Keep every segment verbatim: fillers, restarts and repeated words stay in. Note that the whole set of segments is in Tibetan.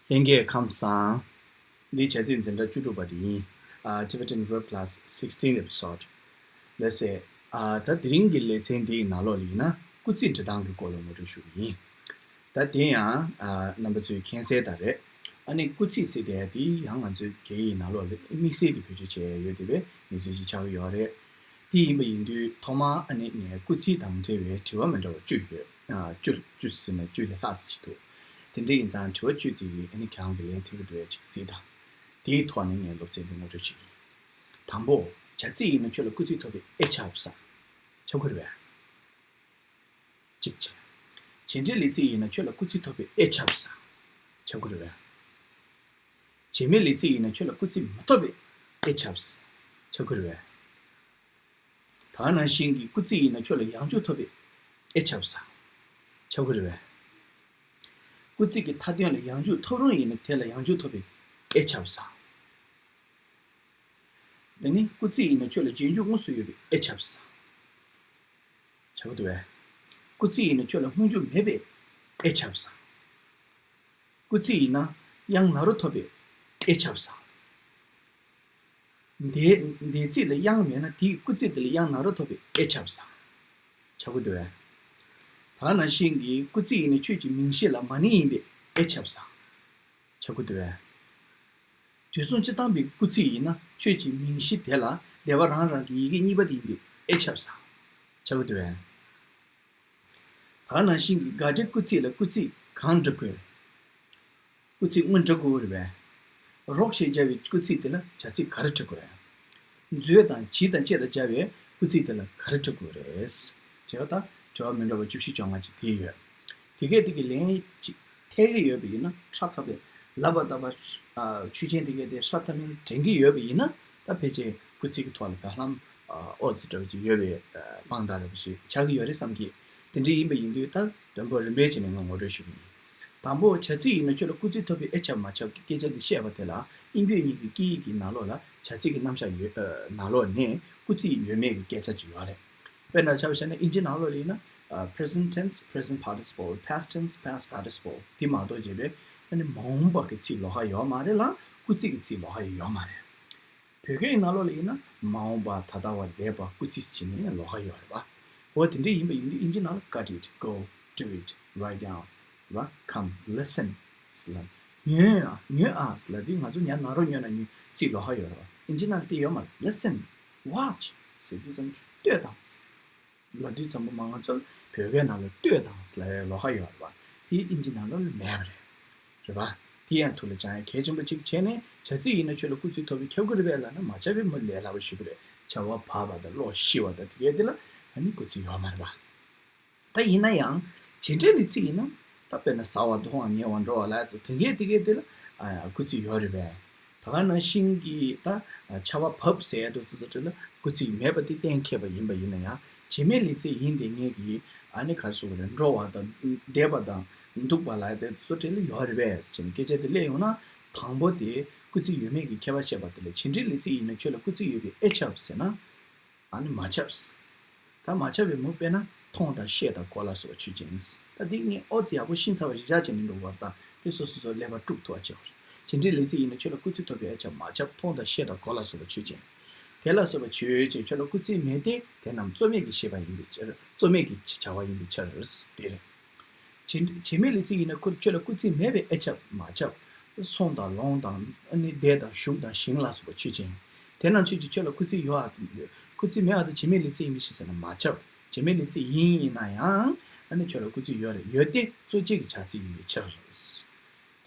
ལྷན་རྒྱས་ཁམས་བཟང་། འདི་བྱ་ཚིག་འཛིན་གྲྭ་བཅུ་དྲུག་པ་དེ་ཡིན། ཨ། Tibetan Verb Class sixteen episode. ལགས་སེ། ཨ། ད་དེ་རིང་གི་ལེ་ཚན་འདིའི་ནང་ལོགས་ལ་ཡིན་ན་སྐུལ་ཚིག་འབྲི་སྟངས་ཀྱི་སྐོར་ལ་ངོ་སྤྲོད་ཞུ་གི་ཡིན། ད་དེ་ཡང་། ཨ། རྣམ་པ་ཚོས་མཁྱེན་གསལ་ལྟར་རེད། ཨ་ནི་སྐུལ་ཚིག་ཟེར་དེ་དེ་ཡང་ང་ཚོའི་སྐད་ཡིག་ནང་ལོགས་ལ་དམིགས་བསལ་གྱི་བེད་སྤྱོད་བྱས་ཡོད་བསྡད་པའི་གནས་ཚུལ་ཞིག་ཆགས་ཀྱི་ཡོད་རེད། དེ་ཡིན་པ་ཡིན་དུས་ཐོག་མར་ཨ་ནི་ངས་སྐུལ་ཚིག་དང་འབྲེལ་བའི་དྲི་བ་མི་འདྲ་བ་བཅུ་ཡོད། ཨ། བཅུ་བཅུ་ཟེར་ན་བཅུ་ལས་ལྷག་ཙམ་ཞིག་འདུག་དེ་འདྲ་ཡིན་ཙང་དྲི་བ་བཅུ་དེ་ཡིས་ཨ་ནི་ཁྱེད་རང་གིས་ལན་འདེབས་ཀྱི་འདུག་གས་ཅིག་གཟིགས་དང་། དེའི་ཐོག་ནས་ངས་སློབ་ཚན་འདི་ངོ་སྤྲོད་བྱེད་ཀྱི་ཡིན། དང་པོ། བྱ་ཚིག་ཡིན་ན་ཁྱོད་ལ་སྐུལ་ཚིག་ཐོབ་པའི་ཨེ་ཆགས་ས། ཆགས་ཀྱི་རེད་པས། གཅིག་བྱས། བྱེད་འབྲེལ་ལས་ཚིག་ཡིན་ན་ཁྱོད་ལ་སྐུལ་ཚིག་ཐོབ་པའི་ཨེ་ཆགས་ས། ཆགས་ཀྱི་རེད་པས། བྱེད་མེད་ལས་ཚིག་ཡིན་ན་ཁྱོད་ལ་སྐུལ་ཚིག་མ་ཐོབ་པའི་ཨེ་ཆགས་ས། ཆགས་ཀྱི་རེད་པས། ད་ག་ནང་བཞིན་གྱི་སྐུལ་ཚིག་ཡིན་ན་ཁྱོད་ལ་ཡང་འཇུག་ཐོབ་པའི་ཨེ་ཆགས་ས། ཆགས་ཀྱི་རེད་པས། སྐུལ་ཚིག་གི་མཐའ་དོན་ལ་ཡང་འཇུག་ཐོབ་རུང་ཡིན་ན་དེ་ལ་ཡང་འཇུག་ཐོབ་པའི་ཨེ་ཆགས་ས། དེ་ནི་སྐུལ་ཚིག་ཡིན་ན་ཁྱོད་ལ་རྗེས་འཇུག་དངོས་སུ་ཡོད་པའི་ཨེ་ཆགས་ས། ཆགས་ཀྱི་འདུག་པས། སྐུལ་ཚིག་ཡིན་ན་ཁྱོད་ལ་སྔོན་འཇུག་མེད་པའི་ཨེ་ཆགས་ས། སྐུལ་ཚིག་ཡིན་ན་དབྱངས་ན་རོ་ཐོབ་པའི་ཨེ་ཆགས་ས། འདས་འདས་ཚིག་ལ་དབྱངས་མེད་ན་དེའི་སྐུལ་ཚིག་དེ་ལ་དབྱངས་ན་རོ་ཐོབ་པའི་ཨེ་ཆགས་ས། ཆགས་ཀྱི་འདུག་པས། ད་ག་ནང་བཞིན་གྱི་སྐུལ་ཚིག་ཡིན་ན་ཁྱོད་ཀྱི་མིང་གཞི་ལ་མ་ནིང་ཡིན་པའི་ཨེ་ཆགས་ས། ཆགས་ཀྱི་འདུག་པས། དུས་གསུམ་སྤྱི་བཏང་པའི་སྐུལ་ཚིག་ཡིན་ན་ཁྱོད་ཀྱི་མིང་གཞི་དེ་ལ་སྡེ་པ་རང་རང་གི་ཡི་གེ་གཉིས་པ་དེ་ཡིན་པའི་ཨེ་ཆགས་ས། ཆགས་ཀྱི་འདུག་པས། ད་ག་ནང་བཞིན་གྱི་དགག་སྒྲའི་སྐུལ་ཚིག་ལ་སྐུལ་ཚིག་གང་འབྲི་དགོས། སྐུལ་ཚིག་དངོས་འབྲི་དགོས་རེད་པས། རོགས་ཞེས་བྱ་བའི་སྐུལ་ཚིག་དེ་ལ་བྱ་ཚིག་ག་རེ་འབྲི་དགོས་རེད། མཛོད་དང་བྱིས་དང་བཅས་དང་སྦྱར་བའི་སྐུལ་ཚིག་དེ་ལ་ག་རེ་འབྲི་དགོས་རེད། དྲི་བ་དང་དྲི་བ་མི་འདྲ་བ་བཅུ་བཞི་བཅོ་ལྔ་ཅིག་དེ་ཡོད། དེ་གས་དེ་གི་ལན་ཅིག་འཐད་ཀྱི་ཡོད་པ་ཡིན་ན་ཕྲ་ཐག་པས་ལབ་པ་ལྟ་བུ། ཨ། ཆོས་ཅན་དེ་གས་དེ་ཧྲ་ཐག་པས་དྲན་གྱི་ཡོད་པ་ཡིན་ན་ད་ཕལ་ཆེར་སྐུལ་ཚིག་གི་ཐོག་ལ་ག་ལམ། ཨ། ཨོ་ཙི་འདྲ་བ་ཅིག་ཡོད་པའི། ཨ། དཔང་རྟགས་འདྲ་བ་ཞིག་ཆགས་ཀྱི་ཡོད་རེད་བསམ་གི། དེ་འདྲ་ཡིན་པ་ཡིན་དུས་ད་དོན་པོ་རིམ་པས་བྱས་ནས་ང་ངོ་སྤྲོད་ཞུ་གི་ཡིན། དང་པོ། བྱ་ཚིག་ཡིན་ན་ཁྱོད་ལ་སྐུལ་ཚིག་ཐོབ་པའི་ཨེ་ཆགས་མ་ཆགས་ཀྱི་སྐད་ཆ་འདི་བཤད་པ་དེ་ལ་དབྱིན་བོད་གཉིས་ཀྱི་སྐད་ཡིག་གི་ནང་ལོགས་ལ་བྱ་ཚིག་གི་རྣམ་གཞག་ཡོད། ཨ། ནང་ལོགས་ནས་སྐུལ་ཚིག་ཡོད་མེད་ཀྱི་སྐད་ཆ་ཅིག་ཡོད་རེད། དཔེར་ན་ཆ་བཞག་ན་དབྱིན་ཇི་ནང་ལོགས་ལ་ཡིན་ན། ཨ། present tense, present participle, past tense, past participle དེ་མ་གཏོགས་བྱས་པའི་ཨ་ནི་མ་འོངས་པ་གི་ཚིག་ལོགས་ཀ་ཡོད་མ་རེད་ལ་སྐུལ་ཚིག་གི་ཚིག་ལོགས་ཀ་ཡོད་མ་རེད། བོད་སྐད་ནང་ལོགས་ལ་ཡིན་ན་མ་འོངས་པ། ད་ལྟ་བ། འདས་པ། སྐུལ་ཚིག་ཟེར་ནས་ལོགས་ཀ་ཡོད་རེད་པ། འོ་དེ་འདྲ་ཡིན་པ་ཡིན་དུས་དབྱིན་ཇི་ནང་ལ་cut it, go, do it, write down རེད་པ། come, listen ཟེར་ལ། ཉོན་ཨ། ཉོན་ཨ་ཟེར་ལ་དུས་ང་ཚོ་ཉོན་ན་རོ། ཉོན་ན་ཉོན་ཚིག་ལོགས་ཀ་ཡོད་རེད་པ། དབྱིན་ཇི་ནང་ལ་དེ་ཡོད་མ་རེད། listen, watch ཟེར་དུས་ཙམ་ལྟོས་དང་ཟེར། ལབ་དུས་ཙམ་པ་མ་ང་ཚོ་ལ་བོད་སྐད་ནང་ལ་ལྟོས་དང་ཟེར་ལབ་ཡ་ལོགས་ཀ་ཡོད་རེད་པ། དེ་དབྱིན་ཇི་ནང་ལ་མེད་པ་རེད། རེད་པ། དེ་ཡང་ཐུགས་ལ་བཅངས་ཡ་གལ་ཆེན་པོ་གཅིག་བྱས་ནས་བྱ་ཚིག་ཡིན་ན་ཁྱོད་ལ་སྐུལ་ཚིག་ཐོབ་པའི་ཁྱབ་ཀྱི་རེད་པས་ལབ་ན་མ་ཁྱབ་པའི་མུ་ལས་སླ་པོ་ཞུ་གི་རེད། བྱ་བ་བབས་པ་དང་བློ་ཞི་བ་དང་དེ་གས་དེ་ལ་ཨ་ནི་སྐུལ་ཚིག་ཡོད་མ་རེད་པ། ད་ཡིན་ན་ཡང་བྱེད་འབྲེལ་ལས་ཚིག་ཡིན་ན་ད་དཔེར་ན་ཟ་བ་འཐུང་བ་ཉལ་བ་འགྲོ་བ་ལ་སོགས་དེ་གས་དེ་གས་དེ་ལ་ཨ་སྐུལ་ཚིག་ཡོད་རེད་པས། ད་ག་ནང་བཞིན་གྱི་ད་བྱ་བ་བབས་ཟེར་ཡ་དེ་ཚོ་ཚོ་དེ་ལ་སྐུལ་ཚིག་མེད་པ་དེ་གཏན་འཁེལ་བ་ཡིན་པ་ཡིན་ན་ཡང་བྱེད་མེད་ལས་ཚིག་ཡིན་དེ་ངེས་ཀྱི་ཨ་ནི་ག་རེ་ཟེར་དགོས་རེད། འགྲོ་བ་དང་འདས་པ་དང་འདུག་པ་ལ་དེ་ཚོ་དེ་ལ་ཡོད་རེད་པས་ཟེར་ནས་སྐད་ཆ་དེ་སླེབས་ཡོང་ན་དང་པོ་དེ་སྐུལ་ཚིག་ཡོད་མེད་ཀྱི་ཁྱད་པར་བཤད་པ་དེ་ལ་བྱེད་འབྲེལ་ལས་ཚིག་ཡིན་ན་ཁྱོད་ལ་སྐུལ་ཚིག་ཡོད་པའི་ཨེ་ཁྱབ་ཟེར་ན། ཨ་ནི་མ་ཁྱབ། ད་མ་ཁྱབ་པའི་མུ་དཔེར་ན་མཐོང་དང་ཤེས་དང་གོ་ལ་སོགས་པ་ཆོས་ཅན། ད་འདི་ངས་ཨོ་ཙི་ཡག་པོ་ཤེས་ཚར་བ་ཞིག་བཞག་བྱས་ནས་འགྲོ་དགོས་པ་དང་དེ་སོ་སོ་སོ་ཀླད་པ་དཀྲུག་ཐུབ་པ་བྱེད་དགོས་རེད། བྱེད་འབྲེལ་ལས་ཚིག་ཡིན་ན་ཁྱོད་ལ་སྐུལ་ཚིག་ཐོབ་པའི་ཨེ་ཁྱབ་མ་ཁྱབ། མཐོང་དང་ཤེས་དང་གོ་ལ་སོགས་པ་ཆོས་ཅན། དེ་ལ་སོགས་པ་ཆོས་ཅན་ཁྱོད་ལ་སྐུལ་ཚིག་མེད་དེ་དེ་རྣམས་རྩོད་མེད་ཀྱི་ཤེས་པ་ཡིན་པའི་ཕྱིར། རྩོད་མེད་ཀྱི་བྱ་བ་ཡིན་པའི་ཕྱིར། དེ་རེད། བྱེད་བྱེད་མེད་ལས་ཚིག་ཡིན་ན་ཁོ་ཁྱོད་ལ་སྐུལ་ཚིག་མེད་པའི་ཨེ་ཁྱབ་མ་ཁྱབ། སོང་དང་ལོངས་དང་ཨ་ནི་བསྡད་དང་བཞུགས་དང་བཞེངས་ལ་སོགས་པ་ཆོས་ཅན། དེ་རྣམས་ཆོས་ཅན་ཁྱོད་ལ་སྐུལ་ཚིག་ཡོད་ཨ། སྐུལ་ཚིག་མེད་ཨ་དང་བྱེད་མེད་ལས་ཚིག་ཡིན་པའི་ཕྱིར་ཟེར་ན་མ་ཁྱབ། བྱེད་མེད་ལས་ཚིག་ཡིན་ཡིན་ན་ཡང་ཨ་ནི་ཁྱོད་ལ་སྐུལ་ཚིག་ཡོད་རེད། ཡོད་དེ་གཙོ་ཆེ་གི་བྱ་ཚིག་ཡིན་པའི་ཕྱིར།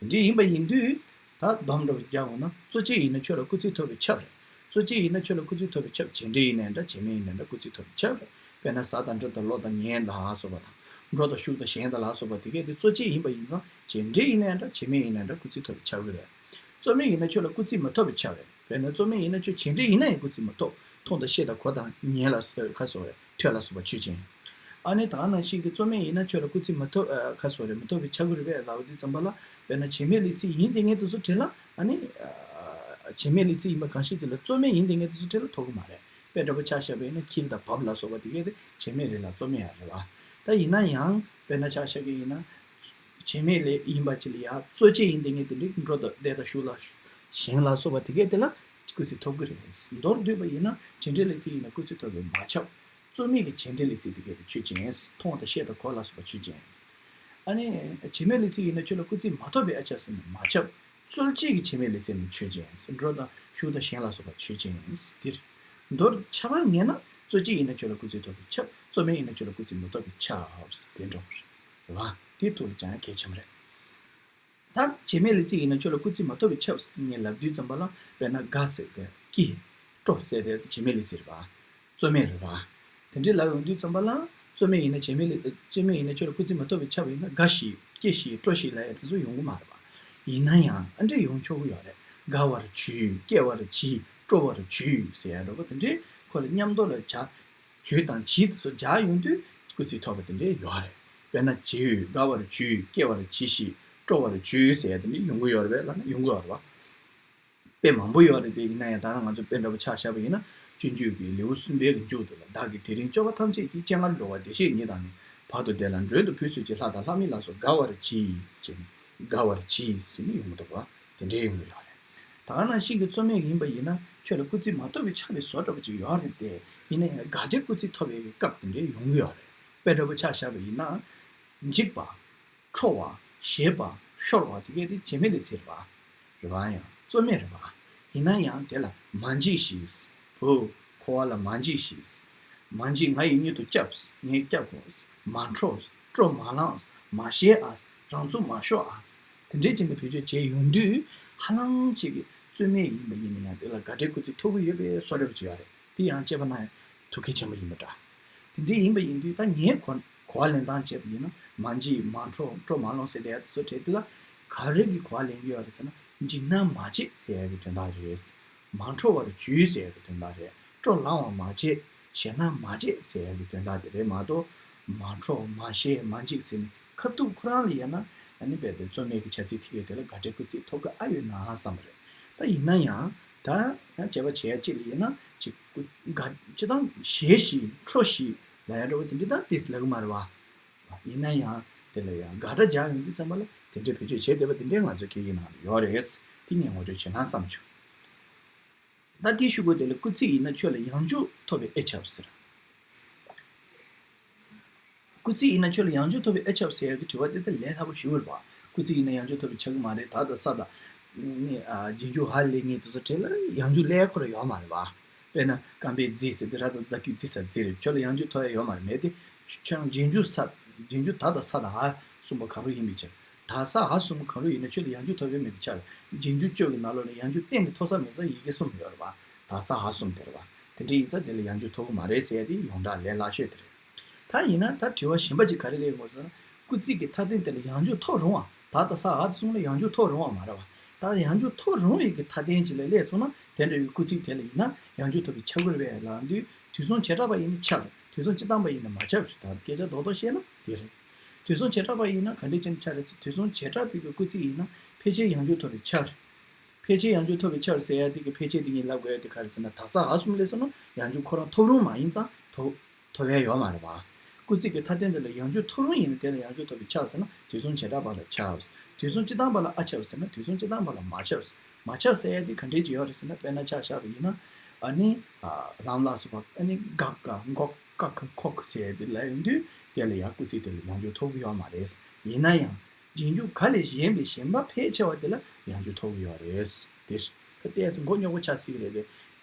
དེ་འདྲ་ཡིན་པ་ཡིན་དུས། ད་སྡོམ་འདྲ་བོ་རྒྱག་འོང་ན་གཙོ་ཆེ་ཡིན་ན་ཁྱོད་ལ་སྐུལ་ཚིག་ཐོབ་པའི་ཁྱབ་རེད། གཙོ་ཆེ་ཡིན་ན་ཁྱོད་ལ་སྐུལ་ཚིག་ཐོབ་པའི་ཁྱབ། བྱེད་འབྲེལ་ཡིན་ནའི་འདྲ་བྱེད་མེད་ཡིན་ནའི་འདྲ་སྐུལ་ཚིག་ཐོབ་པའི་ཁྱབ་རེད། དཔེར་ན་ཟ་དང་འགྲོ་དང་ལོག་དང་ཉལ་ལ་སོགས་པ་དང་། འགྲོ་དང་བཞུགས་དང་བཞེངས་དང་ལ་སོགས་པ་དེ་གས་དེ་གཙོ་ཆེ་ཡིན་པ་ཡིན་ཙང་བྱེད་འབྲེལ་ཡིན་ནའི་འདྲ་བྱེད་མེད་ཡིན་ནའི་འདྲ་སྐུལ་ཚིག་ཐོབ་པའི་ཁྱབ་ཀྱི་རེད། རྩོད་མེད་ཡིན་ན་ཁྱོད་ལ་སྐུལ་ཚིག་མ་ཐོབ་པའི་ཁྱབ་རེད། དཔེར་ན་རྩོད་མེད་ཡིན་ན་ཁྱོད་བྱེད་འབྲེལ་ཡིན་ན་ཡང་སྐུལ་ཚིག་མ་ཐོབ། མཐོང་དང་ཤེས་དང་གོ་དང་ཉལ་ལ་སོགས་ཁ་སོགས་རེད། ཐོས་ལ་སོགས་པ་ཆོས་ཅན། ཨ་ནི་ད་ག་ནང་བཞིན་གྱི་རྩོད་མེད་ཡིན་ན་ཁྱོད་ལ་སྐུལ་ཚིག་མ་ཐོབ། ཨ། ཁ་སོགས་རེད། མ་ཐོབ་པའི་ཆ་གི་རེད་པས་ལབ་པ་དུས་ཙམ་པ་ལ་དཔེར་ན་བྱེད་མེད་ལས་ཚིག་ཡིན་དེ་ངས་དེ་ཚོ་བྲིས་ལ་ཨ་ནི། ཨ། བྱེད་མེད་ལས་ཚིག་ཡིན་པ་གང་ཞིག་དེ་ལ་རྩོད་མེད་ཡིན་དེ་ངས་དེ་ཚོ་བྲིས་ལ་ཐོབ་ཀྱི་མ་རེད། དཔེ་འདྲ་པོ་ཆ་བཞག་པ་ཡིན་ན་འཁྱིལ་དང་བབས་ལ་སོགས་པ་དེ་གས་དེ་བྱེད་མེད་རེད་ལ་རྩོད་མེད་ཡང་རེད་བ། ད་ཡིན་ན་ཡང་དཔེར་ན་ཆ་བཞག་གི་ཡིན་ན། བྱེད་མེད་ལས་ཡིན་པ་ཅིག་ལ་ཡང་རྩོད་བྱེད་ཡིན་དེ་ངས་དེ་འདྲའི་འགྲོ་དང་བསྡད་དང་ཞུགས་ལ་ཞེན་ལ་སོགས་པ་དེ་གས་དེ་ལ་སྐུལ་ཚིག་ཐོབ་ཀྱི་རེད། མདོར་བསྡུས་པ་ཡིན་ན་བྱེད་འབྲེལ་ལས་ཚིག་ཡིན་ན་སྐུལ་ཚིག་ཐོབ་པས་མ་ཁྱབ། རྩོད་མེད་ཀྱི་བྱེད་འབྲེལ་ལས་ཚིག་དེ་གས་དེ་ཆོས་ཅན། མཐོང་དང་ཤེས་དང་གོ་ལ་སོགས་པ་ཆོས་ཅན། ཨ་ནི། བྱེད་མེད་ལས་ཚིག་ཡིན་ན་ཁྱོད་ལ་སྐུལ་ཚིག་མ་ཐོབ་པས་ཨ་ཁྱབ་ཟེར་ན་མ་ཁྱབ། རྩོད་བྱེད་ཀྱི་བྱེད་མེད་ལས་ཚིག་ནི་ཆོས་ཅན། འགྲོ་དང་ཞུགས་དང་ཞེན་ལ་སོགས་པ་ཆོས་ཅན། འདིར། མདོར་ཁྱབ་པ་ངེས་ན་རྩོད་བྱེད་ཡིན་ན་ཁྱོད་ལ་སྐུལ་ཚིག་ཐོབ་པས་ཁྱབ། རྩོད་མེད་ཡིན་ན་ཁྱོད་ལ་སྐུལ་ཚིག་མི་ཐོབ་པས་ཁྱབ། དེ་འདྲ་བོ་རེད་བ། དེ་ཐུགས་ལ་བཅངས་ཡ་གལ་ཆེན་པོ་རེད། ད་བྱེད་མེད་ལས་ཚིག་ཡིན་ན་ཁྱོད་ལ་སྐུལ་ཚིག་མ་ཐོབ་པས་ཁྱབ་ཟེར་ངས་ལབ་དུས་ཙམ་པ་ལ་དཔེར་ན་དགའ་ཟེར་ཏེ་སྐྱིད། སྤྲོ་ཟེར་ཏེ་བྱེད་མེད་ལས་ཚིག་རེད་བ། རྩོད་མེད་རེད་བ། དེ་འདྲའི་ལབ་ཡོང་དུས་ཙམ་པ་ལ་རྩོད་མེད་ཡིན་ན་བྱེད་མེད་ལས་བྱེད་མེད་ཡིན་ན་ཁྱོད་ལ་སྐུལ་ཚིག་མ་ཐོབ་པས་ཁྱབ་ཡིན་ན་དགའ་ཞིག་སྐྱིད་ཞིག་སྤྲོ་ཞིག་ལབ་ཡ་དེ་ཚོ་ཡོང་གི་མ་རེད་བ། ཡིན་ན་ཡང་ཨ་འདྲས་ཡོང་ཆོག་གི་ཡོད་རེད། དགའ་བར་བྱོས། སྐྱེ་བར་བྱིས། སྤྲོ་བར་བྱོས་ཟེར་ཡ་འདྲ་པོ་དེ་འདྲའི་ཁོ་ལ་མཉམ་དུ་ལ་བྱ། བྱོས་དང་བྱིས་དེ་ཚོ་སྦྱར་ཡོང་དུས་སྐུལ་ཚིག་ཐོབ་པ་དེ་འདྲའི་ཡོད་རེད། དཔེར་ན་བྱིས་དགའ་བར་བྱོས། སྐྱེ་བར་བྱིས་ཤིག་སྤྲོ་བར་བྱོས་ཟེར་ཡ་དེ་འདྲ་ཡོང་གི་ཡོད་རེད་པས་ལབ་ན་ཡོང་གི་ཡོད་རེད་བ། དཔེ་མང་པོ་ཡོད་རེད་དེ། ཡིན་ན་ཡང་ད་ལྟ་ང་ཚོ་དཔེ་འདྲ་པོ་ཆ་བཞག་པ་ཡིན་ན་སྤྱོད་འཇུག་གི་ལེའུ་གསུམ་པའི་གི་མཇུག་དེ་ལ་བདག་གིས་དེ་རིང་སྐྱོ་བ་ཐམས་ཅད་ཀྱིས། སྤྱན་སྔར་འགྲོ་བ་བདེ་གཤེགས་ཉིད་དང་ནི། བར་དུ་བདེ་ལ་མགྲོན་དུ་བོས་གསོལ་གྱིས། ལྷ་དང་ལྷ་མིན་ལ་སོགས་དགའ་བར་གྱིས་ཟེར་ནས་དགའ་བར་གྱིས་ཟེར་ནས་ཡོང་གི་འདུག་བ། དེ་འདྲའི་ཡོང་གི་ཡོད་རེད། ད་ག་ནང་བཞིན་གྱི་རྩོད་མེད་ཡིན་པ་ཡིན་ན་ཁྱོད་ལ་སྐུལ་ཚིག་མ་ཐོབ་པས་ཁྱབ་པའི་བཟོ་འདྲ་པོ་ཅིག་ཡོད་རེད་དེ། ཡིན་ན་ཡང་དགག་སྒྲའི་སྐུལ་ཚིག་ཐོབ་པའི་སྐབས་དེ་འདྲའི་ཡོང་གི་ཡོད་རེད། དཔེ་འདྲ་པོ་ཆ་བཞག་པ་ཡིན་ན། འཇིགས་པ། ཁྲོ་བ། ཞེད་པ། ཤོར་བ་དེ་གས་དེ་བྱེད་མེད་ལས་ཚིག་རེད་པ། རེད་པ། ཡང་རྩོད་མེད་རེད་པ། ཡིན་ན་ཡང་དེ་ལ་མ་འཇིགས་ཤིག་བུ། འཁོར་བ་ལ་མ་འཇིགས་ཤིག་མ་འཇིགས། ང་ཡིས་མྱུར་དུ་བསྐྱབས། ངས་བསྐྱབས་དགོས། མ་ཁྲོ། སྤྲོ་མ་ལངས། མ་ཞེད་ཨ། རང་ཚུགས་མ་ཤོར་ཨ། དེ་འདྲའི་ཅིག་ནས་བེད་སྤྱོད་བྱས་ཡོང་དུས་ཧ་ལམ་ཅིག་གི་རྩོད་མེད་ཡིན་པ་ཡིན་ན་ཡང་དེ་ལ་དགག་སྒྲའི་སྐུལ་ཚིག་ཐོབ་ཀྱི་ཡོད་པའི་བཟོ་འདྲ་པོ་ཅིག་ཡོད་རེད། དེ་ཡང་དཔྱད་པ་གནང་ཡ་ཐུགས་གལ་ཆེན་པོ་ཡིན་པ་འདྲ། དེ་འདྲའི་ཡིན་པ་ཡིན་དུས་ད་ངས་གོ་གོ་བ་ལེན་སྟངས་བྱས་པ་ཡིན་ན་མ་འཇིགས་མ་ཁྲོ་སྤྲོ་མ་ལངས་ཟེར་བསྡད་ཡ་དེ་ཚོ་གྲས་དེ་ལ་ག་རེ་གི་གོ་བ་ལེན་གྱི་ཡོད་རེད་ཟེར་ན། འཇིགས་སྣང་མ་བྱེད་ཟེར་ཡ་གི་དོན་དག་རེད། མ་ཁྲོ་བར་གྱིས་ཟེར་ཡ་གི་དོན་དག་རེད། སྤྲོ་ལངས་པ་མ་བྱེད། ཞེད་སྣང་མ་བྱེད་ཟེར་ཡ་གི་དོན་དག་དེ་རེད་མ་གཏོགས། མ་ཁྲོ་མ་ཞེད་མ་འཇིགས་ཟེར་ནས་ཁ་ཐུག་ཁོ་རང་ལ་ཡིན་ན་ཨ་ནི་རྦད་དེ་རྩོད་མེད་ཀྱི་བྱ་ཚིག་དེ་གས་དེ་ལ་དགག་སྒྲའི་སྐུལ་ཚིག་ཐོབ་ཀྱི་ཨ་ཡོད་ན་བསམ་པ་རེད། ད་ཡིན་ན་ཡང་ད་ཡང་དཔྱད་པ་བྱེད་ཡ་གཅིག་ལ་ཡིན་ན་ཅིག་སྐུ་དགག་སྤྱིར་བཏང་ཞེད་ཞིག་ཁྲོ་ཞིག་ལབ་ཡ་འདྲ་བོ་དེ་འདྲ་ད་ཏོག་ཙམ་ལབ་ཀྱི་མ་རེད་བ། ཡིན་ན་ཡང་དེ་ལ་ཡང་དགག་སྒྲ་སྦྱར་ཡོང་དུས་ཙམ་པ་ལ་དེ་འདྲའི་བེད་སྤྱོད་བྱེད་བསྡད་པ་དེ་འདྲའི་ང་ཚོའི་སྐད་ཡིག་ནང་ལ་ཡོད་རེད། དེ་ངས་ངོ་སྤྲོད་བྱེད་ན་བསམ་བྱུང་། ད་དེའི་གཞུག་གུ་དེ་ལ་སྐུལ་ཚིག་ཡིན་ན་ཁྱོད་ལ་ཡང་འཇུག་ཐོབ་པས་ཨེ་ཁྱབ་ཟེར། སྐུལ་ཚིག་ཡིན་ན་ཁྱོད་ལ་ཡང་འཇུག་ཐོབ་པས་ཨེ་ཁྱབ་ཟེར་ཡག་གི་དྲི་བ་དེ་ད་ལས་སླ་པོ་ཞེ་པོ་རེད་པ། སྐུལ་ཚིག་ཡིན་ན་ཡང་འཇུག་ཐོབ་པས་ཁྱབ་ཀྱི་མ་རེད། ད་དང་ས་དང་། ནི་ཨ་རྗེས་འཇུག་ཧ་ལས་ངེས་དེ་ཚོ་གྲས་ལ་ཡང་འཇུག་སླེབས་ཡག་ཁོ་རང་ཡོད་མ་རེད་པ། དཔེར་ན་རྐང་པས་བརྫིས་ཟེར་དུས་ར་ཙ་ཛ་ཀྱུ་རྫི་ས་རྫི་རེད། ཁྱོད་ལ་ཡང་འཇུག་ཐོབ་ཡག་ཡོད་མ་རེད། མེད་དེ། ཁྱོད་རང་རྗེས་འཇུག་ས། རྗེས་འཇུག་ད་དང་ས་དང་ཧ་གསུམ་པོ་ག་རུ་ཡིན་པའི་ཕྱིར། ད་ས་ཧ་གསུམ་པོ་ག་རུ་ཡིན་ན་ཁྱོད་ལ་ཡང་འཇུག་ཐོབ་ཡག་མེད་པའི་ཕྱིར། རྗེས་འཇུག་གཅིག་གི་ནང་ལོགས་ལ་ཡང་འཇུག་གཏན་ནས་ཐོབ་ས་མེད་ས་ཡི་གེ་གསུམ་ཡོད་རེད་པ། ད་ས་ཧ་གསུམ་དེ་རེད་པ། དེ་འདྲ་ཡིན་ཙང་དེ་ལ་ཡང་འཇུག་ཐོབ་ཀྱི་མ་རེད་ཟེར་ཡ་དེ་ཡོངས་གྲགས་ལས་སླ་ཤོས་དེ་རེད། ད་ཡིན་ན་ད་དྲི་བ་གཞན་པ་ཅིག་ག་རེ་སླེབས་ཡོང་གི་ཟེར་ན། སྐུལ་ཚིག་གི་མཐའ་དོན་དེ་ལ་ཡང་འཇུག་ཐོབ་རུང་བ། ད་དང་ས་ཧ་དེ་གསུམ་ལ་ཡང་འཇུག་ཐོབ་རུང་བ་མ་རེད་པ། ད་ཡང་འཇུག་ཐོབ་རུང་བའི་གི་མཐའ་དོན་ཅིག་ལ་སླེབས་སོང་ན་དེ་འདྲ་བའི་སྐུལ་ཚིག་དེ་ལ་ཡིན་ན་ཡང་འཇུག་ཐོབ་པས་ཁྱབ་ཀྱི་རེད་པས་ལབ་དུས་དུས་གསུམ་བྱེ་བྲག་པ་ཡིན་ན་ཁྱབ་རེད། དུས་གསུམ་སྤྱིར་བཏང་པ་ཡིན་ན་མ་ཁྱབ་རེད། ད་སྐད་ཆ་རྡོག་རྡོག་བཤད་ན་དེ་རེད། དུས་གསུམ་བྱེ་བྲག་པ་ཡིན་ན་ག་འདྲས་ཅན་ཁྱབ་རེད་ཟེར། དུས་གསུམ་བྱེ་བྲག་པའི་གི་སྐུལ་ཚིག་ཡིན་ན་ཕལ་ཆེར་ཡང་འཇུག་ཐོབ་པས་ཁྱབ་རེད། ཕལ་ཆེར་ཡང་འཇུག་ཐོབ་པས་ཁྱབ་ཟེར་ཡ་དེ་གི་ཕལ་ཆེར་དེ་ངས་ལབ་དགོས་ཡ་དེ་ག་རེ་ཟེར་ན། ད་ས་ཧ་གསུམ་སླེབས་སོང་ན་ཡང་འཇུག་ཁོ་རང་ཐོབ་རུང་མ་ཡིན་ཙང་ཐོབ། ཐོབ་ཡ་ཡོད་མ་རེད་པ། སྐུལ་ཚིག་གི་མཐའ་དོན་དེ་ལ་ཡང་འཇུག་ཐོབ་རུང་ཡིན་ན་དེ་ལ་ཡང་འཇུག་ཐོབ་པས་ཁྱབ་ཟེར་ན་དུས་གསུམ་བྱེ་བྲག་པ་ལ་ཁྱབ། དུས་གསུམ་སྤྱིར་བཏང་པ་ལ་ཨ་ཁྱབ་ཟེར་ན་དུས་གསུམ་སྤྱིར་བཏང་པ་ལ་མ་ཁྱབ། མ་ཁྱབ་ཟེར་ཡ་དེ་ག་འདྲས་ཅིག་ཡོད་རེད་ཟེར་ན། དཔེར་ན་ཆ་བཞག་པ་ཡིན་ན། ཨ་ནི། ལམ་ལ་སོགས་པ་ཨ་ནི་ག་ག་མགོ་ཀ་ཁ་ཁོ་ཁ་ཟེར་ཡ་དེ་ལ་ཡོང་དུས་དེ་ལ་ཡང་སྐུལ་ཚིག་དེ་ལ་ཡང་འཇུག་ཐོབ་ཀྱི་ཡོད་མ་རེད། ཡིན་ན་ཡང་། རྗེས་འཇུག་ག་ལས་གཞན་པའི་གཞན་པ་ཕལ་ཆེ་བ་དེ་ལ་ཡང་འཇུག་ཐོབ་ཀྱི་ཡོད་རེད། དེ་ད་ལྟའི་ཚོ་མགོ་རྙོག་པོ་ཆགས་སྲིད་ཀྱི་རེད་དེ།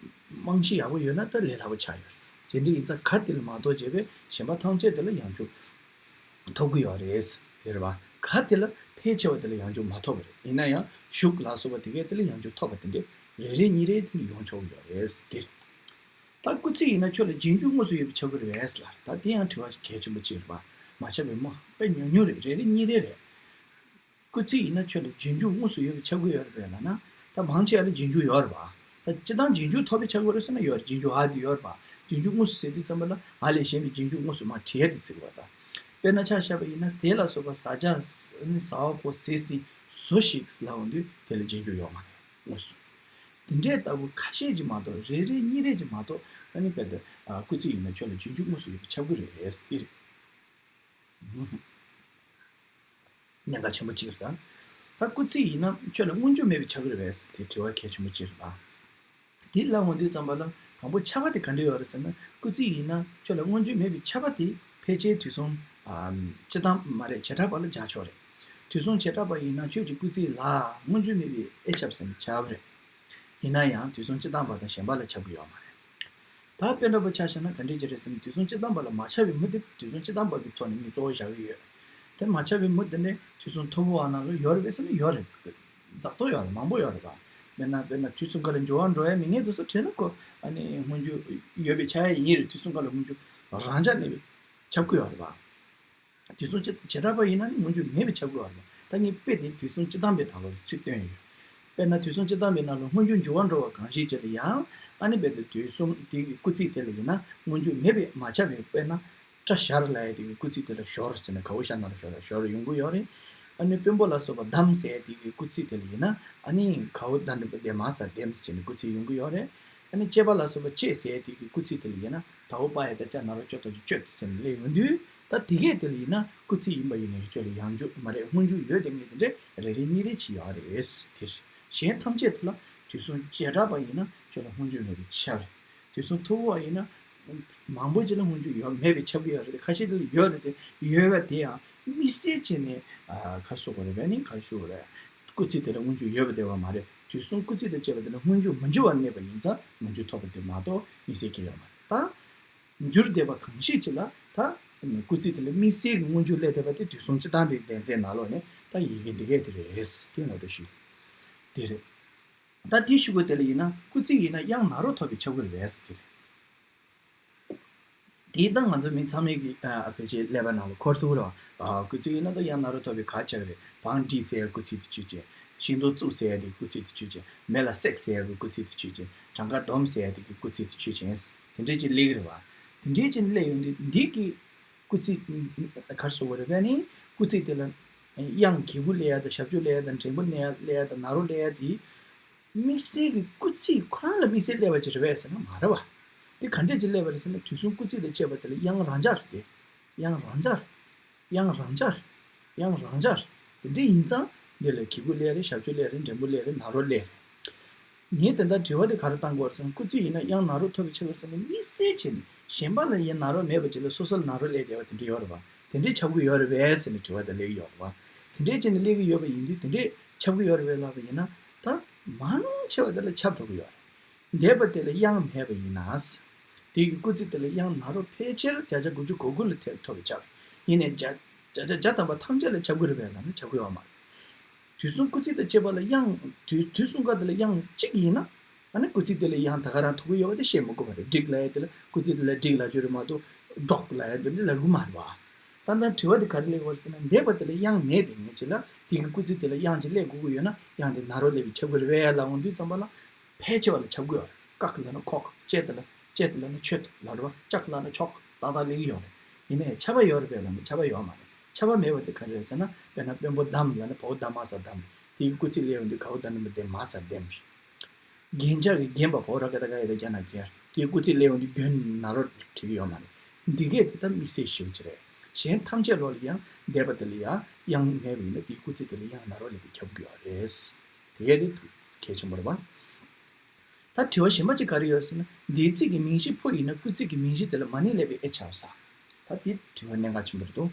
རྨང་གཞི་ཡག་པོ་ཡོད་ན་ད་ལས་སླ་པོ་ཆགས་ཡོད་རེད། དེ་འདྲ་ཡིན་ཙང་ག་དེ་ལ་མ་གཏོགས་བྱས་པའི་གཞན་པ་ཐམས་ཅད་དེ་ལ་ཡང་འཇུག་ཐོབ་ཀྱི་ཡོད་རེད། དེ་རེད་བ། ག་དེ་ལ་ཕལ་ཆེ་བ་དེ་ལ་ཡང་འཇུག་མ་ཐོབ་པ་རེད། ཡིན་ན་ཡང་ཞུགས་ལ་སོགས་པ་དེ་གས་དེ་ལ་ཡང་འཇུག་ཐོབ་པ་དེ་འདྲས་རེ་རེ་གཉིས་རེ་དེ་ནི་ཡོང་ཆོག་གི་ཡོད་རེད། དེ་རེད། ད་སྐུལ་ཚིག་ཡིན་ན་ཁྱོད་ལ་རྗེས་འཇུག་དངོས་སུ་ཡོད་པས་ཁྱབ་ཀྱི་རེད་པས་ལ། ད་དེ་ཡང་དྲི་བ་གལ་ཆེན་པོ་གཅིག་རེད་པ། མ་ཁྱབ་པའི་མོ་དཔེ་ཉུང་ཉུང་རེད། རེ་རེ་གཉིས་རེ་རེད། སྐུལ་ཚིག་ཡིན་ན་ཁྱོད་ལ་རྗེས་འཇུག་དངོས་སུ་ཡོད་པས་ཁྱབ་ཀྱི་ཡོད་རེད་པས་ལབ་ན། ད་མང་ཆེ་བ་ལ་རྗེས་འཇུག་ཡོད་རེད་པ། ད་སྤྱིར་བཏང་རྗེས་འཇུག་ཐོབ་པས་ཁྱབ་ཀྱི་རེད་ཟེར་ན་ཡོད་རེད། རྗེས་འཇུག་ཨ་དེ་ཡོད་རེད་པ། རྗེས་འཇུག་དངོས་སུ་ཟེར་དུས་ཙམ་པ་ལ་ཨ་ལས་གཞན་པའི་རྗེས་འཇུག་དངོས་སུ་མར་བྲིས་ཡ་དེ་ཟེར་གི་བ་ད། དཔེར་ན་ཆ་བཞག་པ་ཡིན་ན་ཟས་ལ་སོགས་པ་ཟ་བྱ། ཟ་བ་པོ་ཟས་ཟིན་ཟོ་ཞིག་ལབ་ཡོང་དུས་དེ་ལ་རྗེས་འཇུག་ཡོད་མ་རེད། དངོས་སུ། དེ་འདྲའི་ལྟ་བུ་ཁ་ཤས་ཅིག་མ་གཏོགས་རེ་རེ་གཉིས་རེ་ཅིག་མ་གཏོགས་ཨ་ནི་དཔེ་དེ་སྐུལ་ཚིག་ཡིན་ན་ཁྱོད་ལ་རྗེས་འཇུག་དངོས་སུ་ཡོད་པས་ཁྱབ་ཀྱི་རེད་ཟེར་ཏེ་རེད། གནད་འགག་ཆེན་པོ་གཅིག་རེད་ད། ད་སྐུལ་ཚིག་ཡིན་ན་ཁྱོད་ལ་སྔོན་འཇུག་མེད་པའི་ཆག་གི་རེད་པས་དེ་དྲི་བ་གལ་ཆེན་པོ་གཅིག་རེད་པ། དེ་ལབ་འོང་དུས་ཙམ་པ་ལ་དང་པོ་ཆགས་པ་དེ་ག་འདྲ་ཡོད་རེད་ཟེར་ན། སྐུལ་ཚིག་ཡིན་ན་ཁྱོད་ལ་སྔོན་འཇུག་མེད་པའི་ཆགས་པ་དེ་ཕལ་ཆེར་དུས་གསུམ་ཨ་སྤྱི་བཏང་མ་རེད། བྱེ་བྲག་པ་ལ་སྦྱར་ཆོག་རེད། དུས་གསུམ་བྱེ་བྲག་པ་ཡིན་ན་ཁྱོད་ཀྱི་སྐུལ་ཚིག་ལ་སྔོན་འཇུག་མེད་པའི་ཨེ་ཁྱབ་ཟེར་ན་ཁྱབ་རེད། ཡིན་ན་ཡང་དུས་གསུམ་སྤྱི་བཏང་པ་དང་གཞན་པ་ལ་ཁྱབ་ཀྱི་ཡོད་མ་རེད། ད་དཔེ་འདྲ་པོ་ཆ་བཞག་ན་ག་འདྲས་ཅིག་རེད་ཟེར་ན། དུས་གསུམ་སྤྱི་བཏང་པ་ལ་མ་ཁྱབ་པའི་མུ་དེ་དུས་གསུམ་སྤྱི་བཏང་པ་གི་ཐོག་ནས་ངས་གཙོ་བོ་བཞག་གི་ཡོད། དེ་མ་ཁྱབ་པའི་མུ་དེ་ནི་དུས་གསུམ་ཐོར་བུ་བ་ནང་ལ་ཡོད་རེད་པས་ཟེར་ན་ཡོད་རེད། འཛག་ཐོག་ཡོད་རེད། མང་པོ་ཡོད་རེད་པ། དཔེར་ན་དཔེར་ན་དུས་གསུམ་ཀ་ལ་འགྱུར་བ་འགྲོ་ཡ་མེད་མཁན་དེ་ཚོ་དྲན་ན་ཁོ་ཨ་ནི་སྔོན་འཇུག་ཡོད་པའི་ཆ་ཡ་ཡིན་རེད། དུས་གསུམ་ཀ་ལ་སྔོན་འཇུག་རང་འཇགས་གནས་པའི་ཁྱབ་ཀྱི་ཡོད་རེད་པ། དུས་གསུམ་སྤྱི་བྱེ་བྲག་པ་ཡིན་ན་ནི་སྔོན་འཇུག་མེད་པའི་ཁྱབ་ཀྱི་ཡོད་རེད་པ། ད་ངས་དཔེ་དེ་དུས་གསུམ་སྤྱི་བཏང་པའི་ནང་ལོགས་ལ་ཚུར་བཏོན་ཡོད། དཔེར་ན་དུས་གསུམ་སྤྱི་བཏང་པའི་ནང་ལ་སྔོན་འཇུག་འགྱུར་བ་འགྲོ་བ་གང་ཞིག་ཅིག་ལ་ཡང་ཨ་ནི་རྦད་དེ་དུས་གསུམ་དེ་གི་སྐུལ་ཚིག་དེ་ལ་ཡིན་ན་སྔོན་འཇུག་མེད་པའི་མ་ཁྱབ་པའི། དཔེར་ན་སྐྲ་བཞར་ལབ་ཡ་དེ་གི་སྐུལ་ཚིག་དེ་ལ་ཞོར་ཟེར་ནས་ག་འོ་ཤ་ན་རོ་ཞོར་ལ་ཞོར་ཡོང་གི་ཡོད་རེད། ཨ་ནི་དཔོན་པོ་ལ་སོགས་པ་བསྡམས་ཟེར་ཡ་དེ་གི་སྐུལ་ཚིག་དེ་ལ་ཡིན་ན་ཨ་ནི་ག་འོ་ད་འདི་པ་དེ་མ་ས་དེམ་ཟེར་ནས་སྐུལ་ཚིག་ཡོང་གི་ཡོད་རེད། ཨ་ནི་གཅེས་པ་ལ་སོགས་པ་གཅེས་ཟེར་ཡ་དེ་གི་སྐུལ་ཚིག་དེ་ལ་ཡིན་ན་ད་འོ་པ་ཡ་ད་ཅ་ན་རོ་ཅོ་ད་ཅོ་ཅོད་ཟེར་ནས་སླེབས་ཡོང་དུས། ད་དེ་གས་དེ་ལ་ཡིན་ན་སྐུལ་ཚིག་ཡིན་པ་ཡིན་ནའི་ཁྱོད་ལ་ཡང་འཇུག་མ་རེད། སྔོན་འཇུག་ཡོད་དེ་ངེས་དེ་འདྲས་རེ་རེ་གཉིས་རེ་ཅིག་ཡོད་རེད། དེ་གཞན་ཐམས་ཅད་དེ་ལ་དུས་གསུམ་བྱེ་བྲག་པ་ཡིན་ན་ཁྱོད་ལ་སྔོན་འཇུག་མེད་པའི་ཆ་རེད། དུས་གསུམ་ཐོར་བུ་བ་ཡིན་ན་མང་པོ་ཅིག་ལ་སྔོན་འཇུག་ཡོད་མེད་པའི་ཁྱབ་ཀྱི་ཡོད་རེད། ཁ་ཤས་དེ་ལ་ཡོད་རེད། དེ་ཡོད་པ་དེ་ཡང་དམིགས་བསལ་བྱས་ནས་ཁ་གསོ་དགོས་རེད་པས་ནི་ཁ་ཞུ་དགོས་རེད། སྐུལ་ཚིག་དེ་ལ་སྔོན་འཇུག་ཡོད་པ་བདེ་བ་མ་རེད། དུས་གསུམ་སྐུལ་ཚིག་དང་བཅས་པ་དེ་ལ་སྔོན་འཇུག་མི་འགྱུར་བར་གནས་པ་ཡིན་ཙང་སྔོན་འཇུག་ཐོབ་པ་དེ་མ་གཏོགས་དམིགས་བསལ་གྱི་ཡོད་མ་རེད། ད་འགྱུར་བསྡད་པ་གང་ཞིག་ཅིག་ལ་ད་སྐུལ་ཚིག་དེ་ལ་དམིགས་བསལ་གྱི་སྔོན་འཇུག་སླེབས་བསྡད་པ་དེ་དུས་གསུམ་སྤྱི་བཏང་པའི་སྡེ་ཚན་ནང་ལོགས་ནས་ད་ཡི་གེ་འདི་གས་དེ་རེད། དེ་ངོ་སྤྲོད་ཞུས། དེ་རེད། ད་དེ་ཞུ་དགོས་དེ་ལ་ཡིན་ན་སྐུལ་ཚིག་ཡིན་ན་དབྱངས་ནཱ་རོ་ཐོབ་པའི་ཁྱབ་ཀྱི་རེད་ཟེར་དེ་རེད། དེ་ད་ང་ཚོ་མི་ཚང་མའི་གི་ཨ་ཕལ་ཆེར་ཀླད་པ་ནང་ལ་འཁོར་ཐུབ་རེད་བ། སྐུལ་ཚིག་ཡིན་ན་ད་དབྱངས་ནཱ་རོ་ཐོབ་པའི་ག་ཆགས་རེད། བང་སྒྲིག་ཟེར་ཡ་སྐུལ་ཚིག་དེ་ཆོས་ཅན། ཤིང་སྡོང་བཙུགས་ཟེར་ཡ་དེ་སྐུལ་ཚིག་དེ་ཆོས་ཅན། མེ་ལ་བསྲེགས་ཟེར་ཡ་གི་སྐུལ་ཚིག་དེ་ཆོས་ཅན། གྲངས་ཀ་སྡོམ་ཟེར་ཡ་དེ་གི་སྐུལ་ཚིག་དེ་ཆོས་ཅན། དེ་འདྲས་ཅིག་སླེབས་རེད་བ། དེ་འདྲས་ཅིག་སླེབས་ཡོང་དུས་འདི་གི་སྐུལ་ཚིག་ག་རེ་ཟེར་དགོས་རེད་པས་ནི། སྐུལ་ཚིག་དེ་ལ་དབྱངས་གི་གུ་སླེབས་ཡ་དང་ཞབས་ཀྱུ་སླེབས་ཡ་དང་འགྲེང་བུ་སླེབས་ཡ་དང་ནཱ་རོ་སླེབས་ཡ་དེ། དམིགས་བསལ་གྱི་སྐུལ་ཚིག་ཁོ་རང་ལ་དམིགས་བསལ་སླེབས་པ་ཅིག་རེད་པས་ཟེར་ན་མ་རེད་བ། དེ་ག་འདྲས་ཅིག་སླེབས་པ་རེད་ཟེར་ན་དུས་གསུམ་སྐུལ་ཚིག་དང་བཅས་པ་དེ་ལ་དབྱངས་རང་འཇགས་རེད་དེ། དབྱངས་རང་འཇགས། དབྱངས་རང་འཇགས། དབྱངས་རང་འཇགས། དེ་འདྲས་ཡིན་ཙང་འདི་ལ་གི་གུ་སླེབས་རེད། ཞབས་ཀྱུ་སླེབས་རེད། འགྲེང་བུ་སླེབས་རེད། ནཱ་རོ་སླེབས་རེད། ངས་དེ་འདྲ་དྲི་བ་དེ་ག་རེ་བཏང་དགོས་རེད་ཟེར་ན། སྐུལ་ཚིག་ཡིན་ན་དབྱངས་ནཱ་རོ་ཐོབ་པའི་ཆ་ལ་ཟེར་ན་དམིགས་བསལ་བྱས་ནས་གཞན་པ་ལ་ཡིན་ནཱ་རོ་མེད་པ་ཅིག་ལ་སོ་སོ་ལ་ནཱ་རོ་སླེབས་བསྡད་པ་དེ་འདྲས་ཡོད་རེད་བ། དེ་འདྲས་ཁྱབ་ཀྱི་ཡོད་རེད་པས་ཟེར་ནས་དྲི་བ་དེ་སླེབས་ཀྱི་ཡོད་རེད་བ། དེ་འདྲས་བྱས་ནས་སླེབས་ཀྱི་ཡོད་པ་ཡིན་དུས་དེ་འདྲས་ཁྱབ་ཀྱི་ཡོད་རེད་པས་ལབ་པ་ཡིན་ན། ད་མང་ཆེ་བ་དེ་ལ་ཁྱབ་འགྲོ་གི་ཡོད་རེད། འདས་པ་དེ་ལ་དབྱངས་མེད་པ་ཡིན་ན། དེ་གི་སྐུལ་ཚིག་དེ་ལ་དབྱངས་ནཱ་རོ་ཕལ་ཆེར་བརྒྱ་ཆ་དགུ་བཅུ་གོ་དགུ་ལ་ཐེ་ཐོབ་པའི་ཆ་རེད། ཡིན་ནའི་བརྒྱ་བརྒྱ་ཆ་བརྒྱ་ཐམ་པ་ཐམས་ཅད་ལ་ཁྱབ་ཀྱི་རེད་པས་ལབ་ན་ཁྱབ་ཀྱི་ཡོད་མ་རེད། དུས་གསུམ་སྐུལ་ཚིག་དང་བཅས་པ་ལ་དབྱངས་དུས་དུས་གསུམ་ཀ་དེ་ལ་དབྱངས་གཅིག་ཡིན་ན། ཨ་ནི་སྐུལ་ཚིག་དེ་ལ་དབྱངས་ད་ག་རང་ཐོབ་ཀྱི་ཡོད་པ་དེ་བཤད་མི་དགོས་པ་རེད། འགྲིག་ལབ་ཡ་དེ་ལ་སྐུལ་ཚིག་དེ་ལ་འགྲིག་ལབ་རྒྱུ་རེད་མ་གཏོགས་འབྲོག་ལབ་ཡ་དེ་འདྲ་ལབ་གི་མ་རེད་བ། ད་ལྟ་དྲི་བ་དེ་ག་རེ་སླེབས་པ་རེད་ཟེར་ན། འདས་པ་དེ་ལ་དབྱངས་མེད་དེ་ངེས་ཅིག་ལ་དེ་གི་སྐུལ་ཚིག་དེ་ལ་དབྱངས་ཅིག་སླེབས་དགོས་ཀྱི་ཡོད་ན་དབྱངས་དེ་ནཱ་རོ་སླེབས་པའི་ཁྱབ་ཀྱི་རེད་པས་ལབ་འོང་དུས་ཙམ་པ་ལ། ཕལ་ཆེ་བ་ལ་ཁྱབ་ཀྱི་ཡོད་རེད། ཀ་ལབ་ན་ཁོག་ཅེ་ལབ་ན་ཅེ་ལབ་ན་ཆོད་ལབ་རེད་བ། ཅག་ལབ་ན་ཆོག་ཏག་ཏག་སླེབས་ཀྱི་ཡོད་རེད། ཡིན་ནའི་ཁྱབ་པ་ཡོད་རེད་པས་ལབ་ན་ཁྱབ་པ་ཡོད་མ་རེད། ཁྱབ་པ་མེད་པ་དེ་ག་རེ་རེད་ཟེར་ན། དཔེར་ན་དཔོན་པོ་བསྡམས་ལབ་ན་བའོ་ད་མ་ས་བསྡམས། དེའི་སྐུལ་ཚིག་སླེབས་ཡོང་དུས་གའོ་ད་ན་མ་དེ་མ་ས་བདམས་རེད། རྒྱན་ཆ་གི་རྒྱན་པ་བའོ་ར་ག་ད་ག་ཡ་ད་རྒྱ་ན་རྒྱན། དེའི་སྐུལ་ཚིག་སླེབས་ཡོང་དུས་རྒྱན་ནཱ་རོ་བྲིས་ཀྱི་ཡོད་མ་རེད། འདི་གས་དེ་ད་དམིགས་བསལ་ཞེ་པོ་ཅིག་རེད། གཞན་ཐམས་ཅད་ལོག་ལ་ཡང་འདས་པ་དེ་ལ་ཡང་དབྱངས་མེད་པ་ཡིན་ན་དེའི་སྐུལ་ཚིག་དེ་ལ་དབྱངས་ནཱ་རོ་སླེབས་པའི་ཁྱབ་ཀྱི་ཡོད་རེད། དེ་གས་དེ་གལ་ཆེན་པོ་རེད་པ། ད་དྲི་བ་གཞན་པ་གཅིག་ག་རེ་ཡོད་ཟེར་ན། འདས་ཚིག་གི་མིང་གཞི་ཕོ་ཡིན་ན་སྐུལ་ཚིག་གི་མིང་གཞི་དེ་ལ་མ་ནིང་སླེབས་པའི་ཨེ་ཆགས་ས། ད་དེ་དྲི་བ་གནད་འགག་ཆེན་པོ་རེད་འདུག་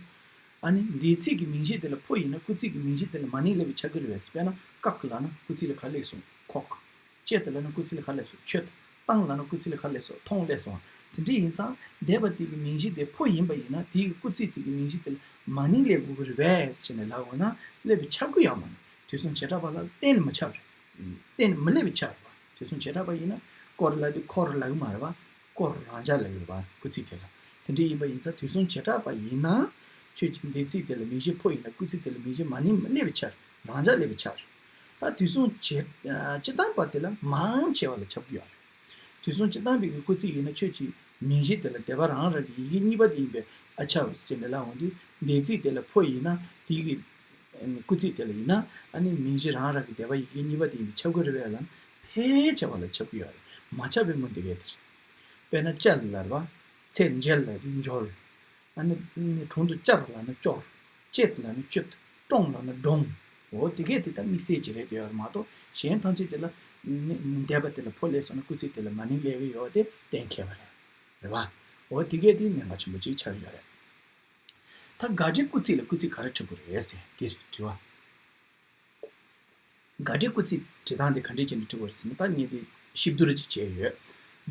ཨ་ནི་འདས་ཚིག་གི་མིང་གཞི་དེ་ལ་ཕོ་ཡིན་ན་སྐུལ་ཚིག་གི་མིང་གཞི་དེ་ལ་མ་ནིང་སླེབས་པའི་ཆགས་ཀྱི་རེད་པས། དཔེར་ན་ཀག་ལབ་ན་སྐུལ་ཚིག་ལ་ག་སླེབས་སོང་། ཁོག་ཅེད་ལབ་ན་སྐུལ་ཚིག་ལ་ག་སླེབས་སོང་། ཆོད། ཏང་ལབ་ན་སྐུལ་ཚིག་ལ་ག་སླེབས་སོང་། ཐོང་སླེབས་སོང་། དེ་འདྲ་ཡིན་ཙང་འདས་པ་དེ་གི་མིང་གཞི་དེ་ཕོ་ཡིན་པ་ཡིན་ན་དེ་གི་སྐུལ་ཚིག་དེ་གི་མིང་གཞི་དེ་ལ་མ་ནིང་སླེབས་དགོས་ཀྱི་རེད་པས་ཟེར་ནས་ལབ་འོང་ན་སླེབས་པའི་ཆགས་ཀྱི་ཡོད་མ་རེད། དུས་གསུམ་བྱེ་བྲག་པ་ལ་གཏན་ནས་མི་ཆགས་རེད། གཏན་ནས་མི་སླེབས་པའི་ཆགས་རེད་པ། དུས་གསུམ་བྱེ་བྲག་པ་ཡིན་ན་སྐོར་ལབ་དུས་འཁོར་ལབ་གི་མ་རེད་པ། སྐོར་རང་འཇགས་ལབ་ཀྱི་རེད་པ། སྐུལ་ཚིག་དེ་ལ། དེ་འདྲ་ཡིན་པ་ཡིན་ཙང་དུས་གསུམ་བྱེ་བྲག་པ་ཡིན་ན་ཁྱོད་ཀྱི་འདས་ཚིག་དེ་ལ་མིང་གཞི་ཕོ་ཡིན་ན་སྐུལ་ཚིག་དེ་ལ་མིང་གཞི་མ་ནིང་མི་སླེབས་པའི་ཆགས་རེད། རང་འཇགས་སླེབས་པའི་ཆགས་རེད། ད་དུས་གསུམ་བྱེ་སྤྱི་བཏང་པ་དེ་ལ་མང་ཆེ་བ་ལ་ཁྱབ་ཀྱི་ཡོད་རེད། དུས་གསུམ་སྤྱི་བཏང་པའི་གི་སྐུལ་ཚིག་ཡིན་ན་ཁྱོད་ཀྱི་མིང་གཞི་དེ་ལ་སྡེ་པ་རང་རང་གི་ཡི་གེ་གཉིས་པ་དེ་ཡིན་པས་ཨ་ཆགས་ཟེར་ནས་ལབ་འོང་དུས་འདས་ཚིག་དེ་ལ་ཕོ་ཡིན་ན་དེ་གི་སྐུལ་ཚིག་དེ་ལ་ཡིན་ན་ཨ་ནི་མིང་གཞི་རང་རང་གི་སྡེ་པ་ཡི་གེ་གཉིས་པ་དེ་ཡིན་པས་ཁྱབ་ཀྱི་རེད་པས་ལབ་ན་ཕལ་ཆེ་བ་ལ་ཁྱབ་ཀྱི་ཡོད་རེད། མ་ཁྱབ་པའི་མུ་འདི་གས་དེ་རེད། དཔེར་ན་ཅ་ལབ་པ། ཚེ་མཇལ་ལབ་དུས་འབྱོར། ཨ་ནི་དྲུང་དུ་བཅར་ལབ་ན་སྐྱོར། ཅེད་ལབ་ན་སྤྱོད། ཀྲོང་ལབ་ན་འབྲོང་། འོ་དེ་གས་དེ་ད་དམིགས་བསལ་གྱི་རེད་དེ་ཡོད་རེད་མ་གཏོགས་གཞན་ཐམས་ཅད་དེ་ལ་ནི་འདས་པ་དེ་ལ་ཕོ་སླེབས་སོང་ན་སྐུལ་ཚིག་དེ་ལ་མ་ནིང་སླེབས་ཀྱི་ཡོད་དེ་གཏན་འཁེལ་བ་རེད། རེད་བ། འོ་དེ་གས་དེ་གནད་འགག་ཆེན་པོ་གཅིག་ཆགས་ཀྱི་ཡོད་རེད། ད་དགག་སྒྲའི་སྐུལ་ཚིག་ལ་སྐུལ་ཚིག་ག་རེ་འབྲི་དགོས་རེད་ཟེར་དེ་རེད་དྲི་བ། དགག་སྒྲའི་སྐུལ་ཚིག་འབྲི་སྟངས་དེ་ག་འདྲས་བྱས་ནས་འབྲི་དགོས་རེད་ཟེར་ན་ད་ངས་དེ་གཤིབ་བསྡུར་ཅིག་བྱས་ཡོད།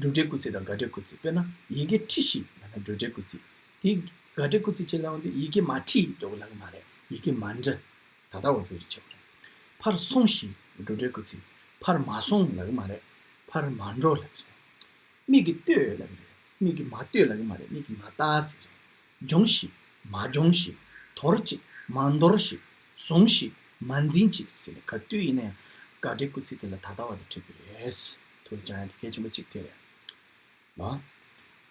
སྒྲུབ་སྒྲའི་སྐུལ་ཚིག་དང་དགག་སྒྲའི་སྐུལ་ཚིག་དཔེར་ན་ཡི་གེ་ཁྲི་ཞིག་ལབ་ན་སྒྲུབ་སྒྲའི་སྐུལ་ཚིག་དེ་དགག་སྒྲའི་སྐུལ་ཚིག་ཅེས་ལབ་ཡོང་དུས་ཡི་གེ་མ་ཁྲིད་འགྲོ་གི་ལབ་གི་མ་རེད། ཡི་གེ་མ་འབྲི། ད་ལྟ་བ་བེད་སྤྱོད་བྱེད་དགོས་རེད། ཕར་སོང་ཞིག་སྒྲུབ་སྒྲའི་སྐུལ་ཚིག་ཕར་མ་སོང་ལབ་གི་མ་རེད། ཕར་མ་འགྲོ་ལབ་གི་རེད། མིག་གིས་ལྟོས་ལབ་གི་རེད། མིག་གིས་མ་ལྟོས་ལབ་གི་མ་རེད། མིག་གིས་མ་ལྟ་ཟེར་གི་རེད། སྦྱོངས་ཤིག་མ་སྦྱོངས་ཤིག་དོར་ཅིག་མ་འདོར་ཞིག་བཟུང་ཞིག་མ་འཛིན་ཅིག་ཟེར་གི་རེད། ག་དུས་ཡིན་ན་ཡང་དགག་སྒྲའི་སྐུལ་ཚིག་དེ་ལ་ད་ལྟ་བ་དེ་འབྲི་དགོས་རེད། ཐུགས་ལ་བཅངས་ཡ་དེ་གལ་ཆེན་པོ་གཅིག་དེ་རེད། ལ།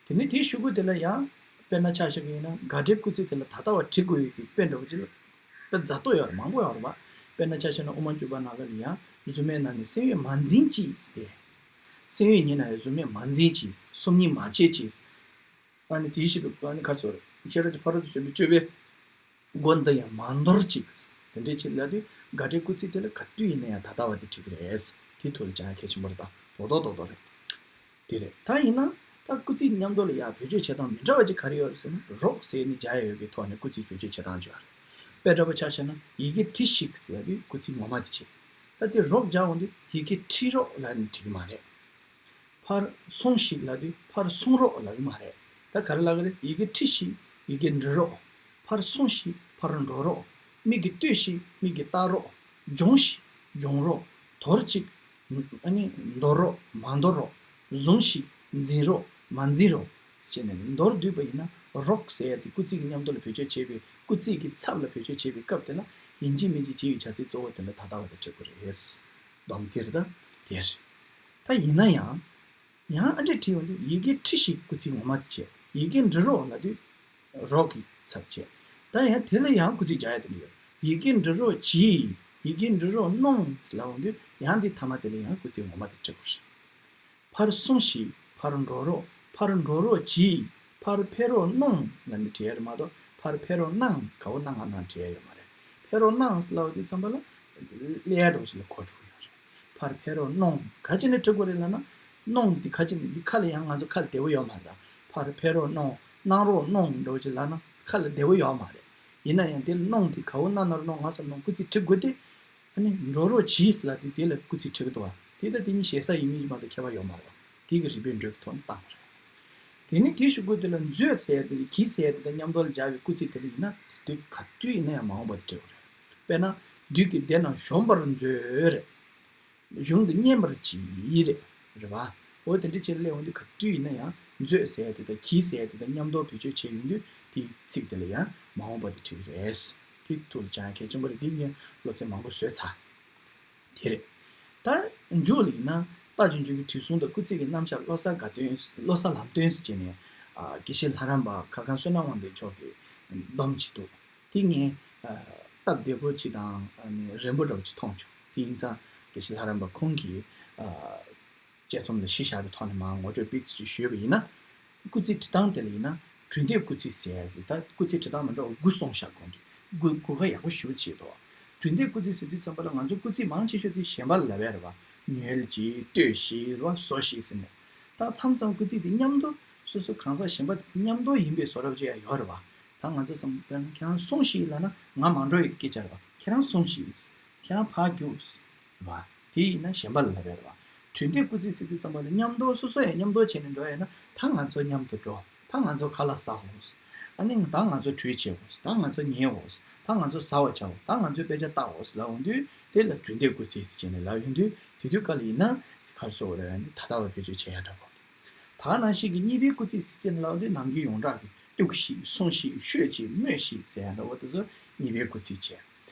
དེ་ནས་དེའི་གཞུག་གུ་དེ་ལ་ཡང་དཔེར་ན་ཆ་བཞག་གི་ཡིན་ན་དགག་སྒྲའི་སྐུལ་ཚིག་དེ་ལ་ད་ལྟ་བ་བྲི་དགོས་ཡོད་ཀྱི་དཔེ་འདྲ་བོ་ཅིག་ལ་དཔེ་རྫ་ཏོ་ཡོད་རེད། མང་པོ་ཡོད་རེད་བ། དཔེར་ན་ཆ་བཞག་ན་དབུ་མ་འཇུག་པ་ནང་ལ་ཡང་གཟུགས་མེད་ན་ནི་སེམས་ཡོད་མ་འཛིན་ཅིག་ཟེར་ཏེ། སེམས་ཡོད་ཉིད་ན་ཡང་གཟུགས་མེད་མ་འཛིན་ཅིག་སོམ་ཉི་མ་བྱེད་ཅིག་ཨ་ནི་དེའི་ཞིབ་ཏུ་ཨ་ནི་ཁར་སོར་ཤེས་རབ་ཀྱི་ཕ་རོལ་ཏུ་ཕྱིན་པའི་སྤྱོད་པའི་སྒོ་འདི་ཡང་མ་འདོར་ཅིག་དེ་འདྲའི་ཆེད་ལ་དུས་དགག་སྒྲའི་སྐུལ་ཚིག་དེ་ལ་ག་དུས་ཡིན་ན་ཡང་ད་ལྟ་བ་དེ་བྲི་གི་རེད། དེ་ཐུགས་ལ་བཅངས་ཡ་གལ་ཆེན་པོ་རེད། ད་རྡོག་རྡོག་རྡོག་རྡོག་རེད། དེ་རེད། ད་ཡིན་ན་ད་སྐུལ་ཚིག་མཉམ་དུ་ལ་ཡང་བེད་སྤྱོད་བྱེད་སྟངས་མི་འདྲ་བ་ཅིག་ག་རེ་ཡོད་རེད་ཟེར་ན་རོགས་ཟེར་ནས་སྦྱར་ཡ་ཡོད་པའི་ཐོག་ནས་སྐུལ་ཚིག་བེད་སྤྱོད་བྱེད་སྟངས་ཅིག་ཡོད་རེད། དཔེ་འདྲ་པོ་ཆ་བཞག་ན་ཡི་གེ་བྲིས་ཤིག་ཟེར་ཡ་དུས་སྐུལ་ཚིག་ངོ་མ་དེ་བྱེད། ད་དེ་རོགས་སྦྱར་འོང་དུས་ཡི་གེ་བྲིས་རོགས་ལབ་ནས་བྲི་གི་མ་རེད། ཕར་སོང་ཞིག་ལབ་དུས་ཕར་སོང་རོགས་ལབ་ཀྱི་མ་རེད། ད་ག་རེ་ལབ་ཀྱི་རེད། ཡི་གེ་བྲིས་ཤིག་ཡི་གེ་འབྲི་རོགས། ཕར་སོང་ཞིག་ཕར་འགྲོ་རོགས། མིག་གིས་ལྟོས་ཤིག་མིག་གིས་ལྟ་རོགས། སྦྱོངས་ཤིག་སྦྱོང་རོགས། དོར་ཅིག་ཨ་ནི་འདོར་རོགས་མ་འདོར་རོགས། བཟུང་ཞིག་འཛིན་རོགས་མ་འཛིན་རོགས། ཞེས་ནས་མདོར་བསྡུས་པ་ཡིན་ན་རོགས་ཟེར་ཡ་དེ་སྐུལ་ཚིག་གི་མཉམ་དུ་ལ་བེད་སྤྱོད་བྱེད་པའི་སྐུལ་ཚིག་གི་ཚབ་ལ་བེད་སྤྱོད་བྱེད་པའི་སྐབས་དེ་ལ་ཡིན་གཅིག་མིན་གཅིག་བྱེད་ཡུལ་བྱ་ཚིག་གཙོ་བོ་དེ་ལ་ད་ལྟ་བ་དེ་འབྲི་དགོས་རེད། སྡོམ་དེ་རེད། ད་དེ་རེད། ད་ཡིན་ན་ཡང་། ཡང་ཨ་འདྲས་བྲིས་ཡོང་དུས་ཡི་གེ་ཁྲི་ཞིག་སྐུལ་ཚིག་ངོ་མ་དེ་བྱས། ཡི་གེ་འབྲི་རོགས་ལབ་དུས་རོགས་ཀྱི་ཚབ་བྱས། ད་ཡང་དེ་ལ་ཡང་སྐུལ་ཚིག་སྦྱར་ཡ་དེ་འདྲ་ཡོད། ཡི་གེ་འབྲི་རོགས་གྱིས། ཡི་གེ་འབྲི་རོགས་གནོངས་ལབ་འོང་དུས་ཡང་འདི་མཐའ་མ་དེ་ལ་ཡང་སྐུལ་ཚིག་ངོ་མ་དེ་འབྲི་དགོས་རེད། ཕར་སོང་ཞིག་ཕར་འགྲོ་རོགས། ཕར་འགྲོ་རོགས་གྱིས། ཕར་ཕེབས་རོགས་གནོངས་ལབ་ནས་བྲིས་ཡ་རེད་མ་གཏོགས་ཕར་ཕེབས་རོགས་གནང་། ག་བོ་གནང་ང་གནང་བྲིས་ཡ་ཡོད་མ་རེད། ཕེབས་རོགས་གནང་ཟེར་ལབ་པ་དུས་ཙམ་པ་ལ་ཀླད་འདྲ་བོ་ཞིག་ལ་གོ་འགྲོ་གི་ཡོད་རེད། ཕར་ཕེབས་རོགས་གནོངས། ག་ཅི་ནས་འབྲི་དགོས་རེད་ལབ་ན། གནོངས་འདི་ག་ཅི་ནས་འདི་ཁ་ལ་ཡང་ང་ཚོ་ཁ་ལ་བདེ་བོ་ཡོད་མ་རེད། ཕར་ཕེབས་རོགས་གནོངས། གནང་རོགས་གནོངས་འདྲ་བོ་ཞིག་ལབ་ན་ཁ་ལ་བདེ་བོ་ཡོད་མ་རེད། ཡིན་ན་ཡང་དེ་ལ་གནོངས་དེ་ག་བོ་གནང་ན་རོགས་གནོངས་ང་ས་གནོངས་སྐུལ་ཚིག་འབྲི་དགོས་ཏེ། ཨ་ནི་འགྲོ་རོགས་གྱིས་ལབ་དུས་དེ་ལ་སྐུལ་ཚིག་འབྲི་གི་འདུག་བ། དེ་ལྟ་དེ་གཉིས་ཞེ་ས་ཡིན་མིན་གྱི་མ་གཏོགས་ཁྱད་པར་ཡོད་མ་རེད་བ། དེ་གི་རིགས་པས་འགྲོས་ཀྱི་ཐོག་ནས་བཏང་བ་རེད། དེ་ནས་དེའི་གཞུག་གུ་དེ་ལ་མཛོད་ཟེར་ཡ་དེ་གྱིས་ཟེར་ཡ་དེ་དང་མཉམ་དུ་ལ་སྦྱར་བའི་སྐུལ་ཚིག་དེ་ལ་ཡིན་ན་དེ་དུས་ག་དུས་ཡིན་ན་ཡང་མ་འོངས་པ་དེ་འབྲི་དགོས་རེད། དཔེར་ན། བདུད་ཀྱི་སྡེ་རྣམས་གཞོམ་པར་མཛོད་རེད། གཞུང་དུ་སྙན་པར་གྱིས་རེད། རེད་བ། འོ་དེ་འདྲ་བྱས་ལས་འོང་དུས་ག་དུས་ཡིན་ན་ཡང་མཛོད་ཟེར་ཡ་དེ་དང་གྱིས་ཟེར་ཡ་དེ་དང་མཉམ་དུ་བེད་སྤྱོད་བྱས་ཡོང་དུས་དེའི་ཚིག་དེ་ལ་ཡང་མ་འོངས་པ་དེ་འབྲི་གི་རེད། དེ་ཐུགས་ལ་བཅངས་ཡ་གལ་ཆེན་པོ་རེད། འདི་ངས་སློབ་ཚན་མང་པོ་བཟོས་ཚར། དེ་རེད། ད་མཇུག་ལ་ཡིན་ན་རྟགས་ཅན་འཇུག་པའི་དུས་གསུམ་དང་སྐུལ་ཚིག་གི་རྣམ་གཞག་བློ་གསར་དགའ་སྟོན། བློ་གསར་ལམ་སྟོན་ཟེར་བྱས་ནས་ཨ་དགེ་བཤེས་ལྷ་རམས་པ་ཁ་སྐང་བསོད་ནམས་དབང་ལྡན་མཆོག་གིས་སྡོམ་བྱས་འདུག་དེ་ངས་ཨ་སྟབས་བདེ་པོ་ཅིག་དང་ཨ་ནི་རན་པོ་འདྲ་པོ་ཅིག་མཐོང་བྱུང་། དེ་ཡིན་ཙང་དགེ་བཤེས་ལྷ་རམས་པ་ཁོང་གིས་ཨ་དཔྱད་རྩོམ་ལ་གཞི་བཞག་པའི་ཐོག་ནས་མར་ངོ་སྤྲོད་སྤེལ་ཚིག་ཅིག་ཞུས་པ་ཡིན་ན། སྐུལ་ཚིག་འབྲི་སྟངས་དེ་ལ་ཡིན་ན་གྲོས་འདེབས་སྐུལ་ཚིག་ཟེར་ཡག་གི་ད་སྐུལ་ཚིག་འབྲི་སྟངས་མི་འདྲ་བ་དགུ་གསུངས་ཤག་ཁོང་གིས། དགུ་དགུ་ཁ་ཡག་པོ་ཞེ་པོ་བྱས་འདུག་གྲོས་འདེབས་སྐུལ་ཚིག་ཟེར་དུས་ཙམ་པ་ལ་ང་ཚོ་སྐུལ་ཚིག་མང་ཆེ་ཤོས་དེ་ཞེན་པ་ལ་ལབ་ཡ་རེད་བ། ཉོལ་གྱིས། ལྟོས་ཤིག་རེད་བ། བཟོ་ཞིག་ཟེར་ནས། ད་མཚམས་མཚམས་སྐུལ་ཚིག་དེ་མཉམ་དུ་སོ་སོ་གང་ཟག་གཞན་པ་དེ་མཉམ་དུ་ཡིན་པའི་བཟོ་འདྲ་བྱེད་ཡ་ཡོད་རེད་བ། ད་ང་ཚོ་ཚང་མ་དཔེར་ན་ཁྱེད་རང་སོང་ཞིག་ལབ་ན་ང་མ་འགྲོ་ཡི་སྐད་ཆ་རེད་བ། ཁྱེད་རང་སོང་ཞིག་ཁྱེད་རང་ཕར་རྒྱུགས། རེད་བ། དེ་ཡིན་ན་ཞེན་པ་ལ་ལབ་ཡ་རེད་བ། གྲོས་འདེབས་སྐུལ་ཚིག་ཟེར་དུས་ཙམ་པ་ལ་མཉམ་དུ་སོ་སོ་ཡང་མཉམ་དུ་བྱས་ནས་འགྲོ་ཡ་ཡིན་ན་ད་ང་ཚོ་མཉམ་དུ་འགྲོ། ད་ང་ཚོ་ཁ་ལག་ཟ་འོ། ཨ་ནི་ད་ང་ཚོ་གྲོས་བྱེད་འོ། ད་ང་ཚོ་ཉལ་འོ། ད་ང་ཚོ་ཟ་བ་བྱ་འོ། ད་ང་ཚོ་དཔེ་ཆ་ལྟ་འོ་ལབ་འོང་དུས་དེ་ལ་གྲོས་འདེབས་སྐུལ་ཚིག་ཟེར་བྱས་ནས་ལབ་ཡོང་དུས་དེ་དུས་སྐབས་ལ་ཡིན་ན་ག་རེ་ཟེར་དགོས་རེད། ཨ་ནི་ད་ལྟ་བ་བེད་སྤྱོད་བྱེད་ཡ་འདྲ་བོ། ད་ག་ནང་བཞིན་གྱི་གཉིས་པའི་སྐུལ་ཚིག་ཟེར་བྱས་ནས་ལབ་དུས་ནམ་རྒྱུན་ཡོངས་གྲགས་ཀྱི་གཏུགས་ཤིག་སོང་ཞིག་ཤོད་ཅིག་སྨྲོས་ཤིག་ཟེར་ཡ་འདྲ་བོ་དེ་ཚོ་གཉིས་པའི་སྐུལ་ཚིག་བྱས།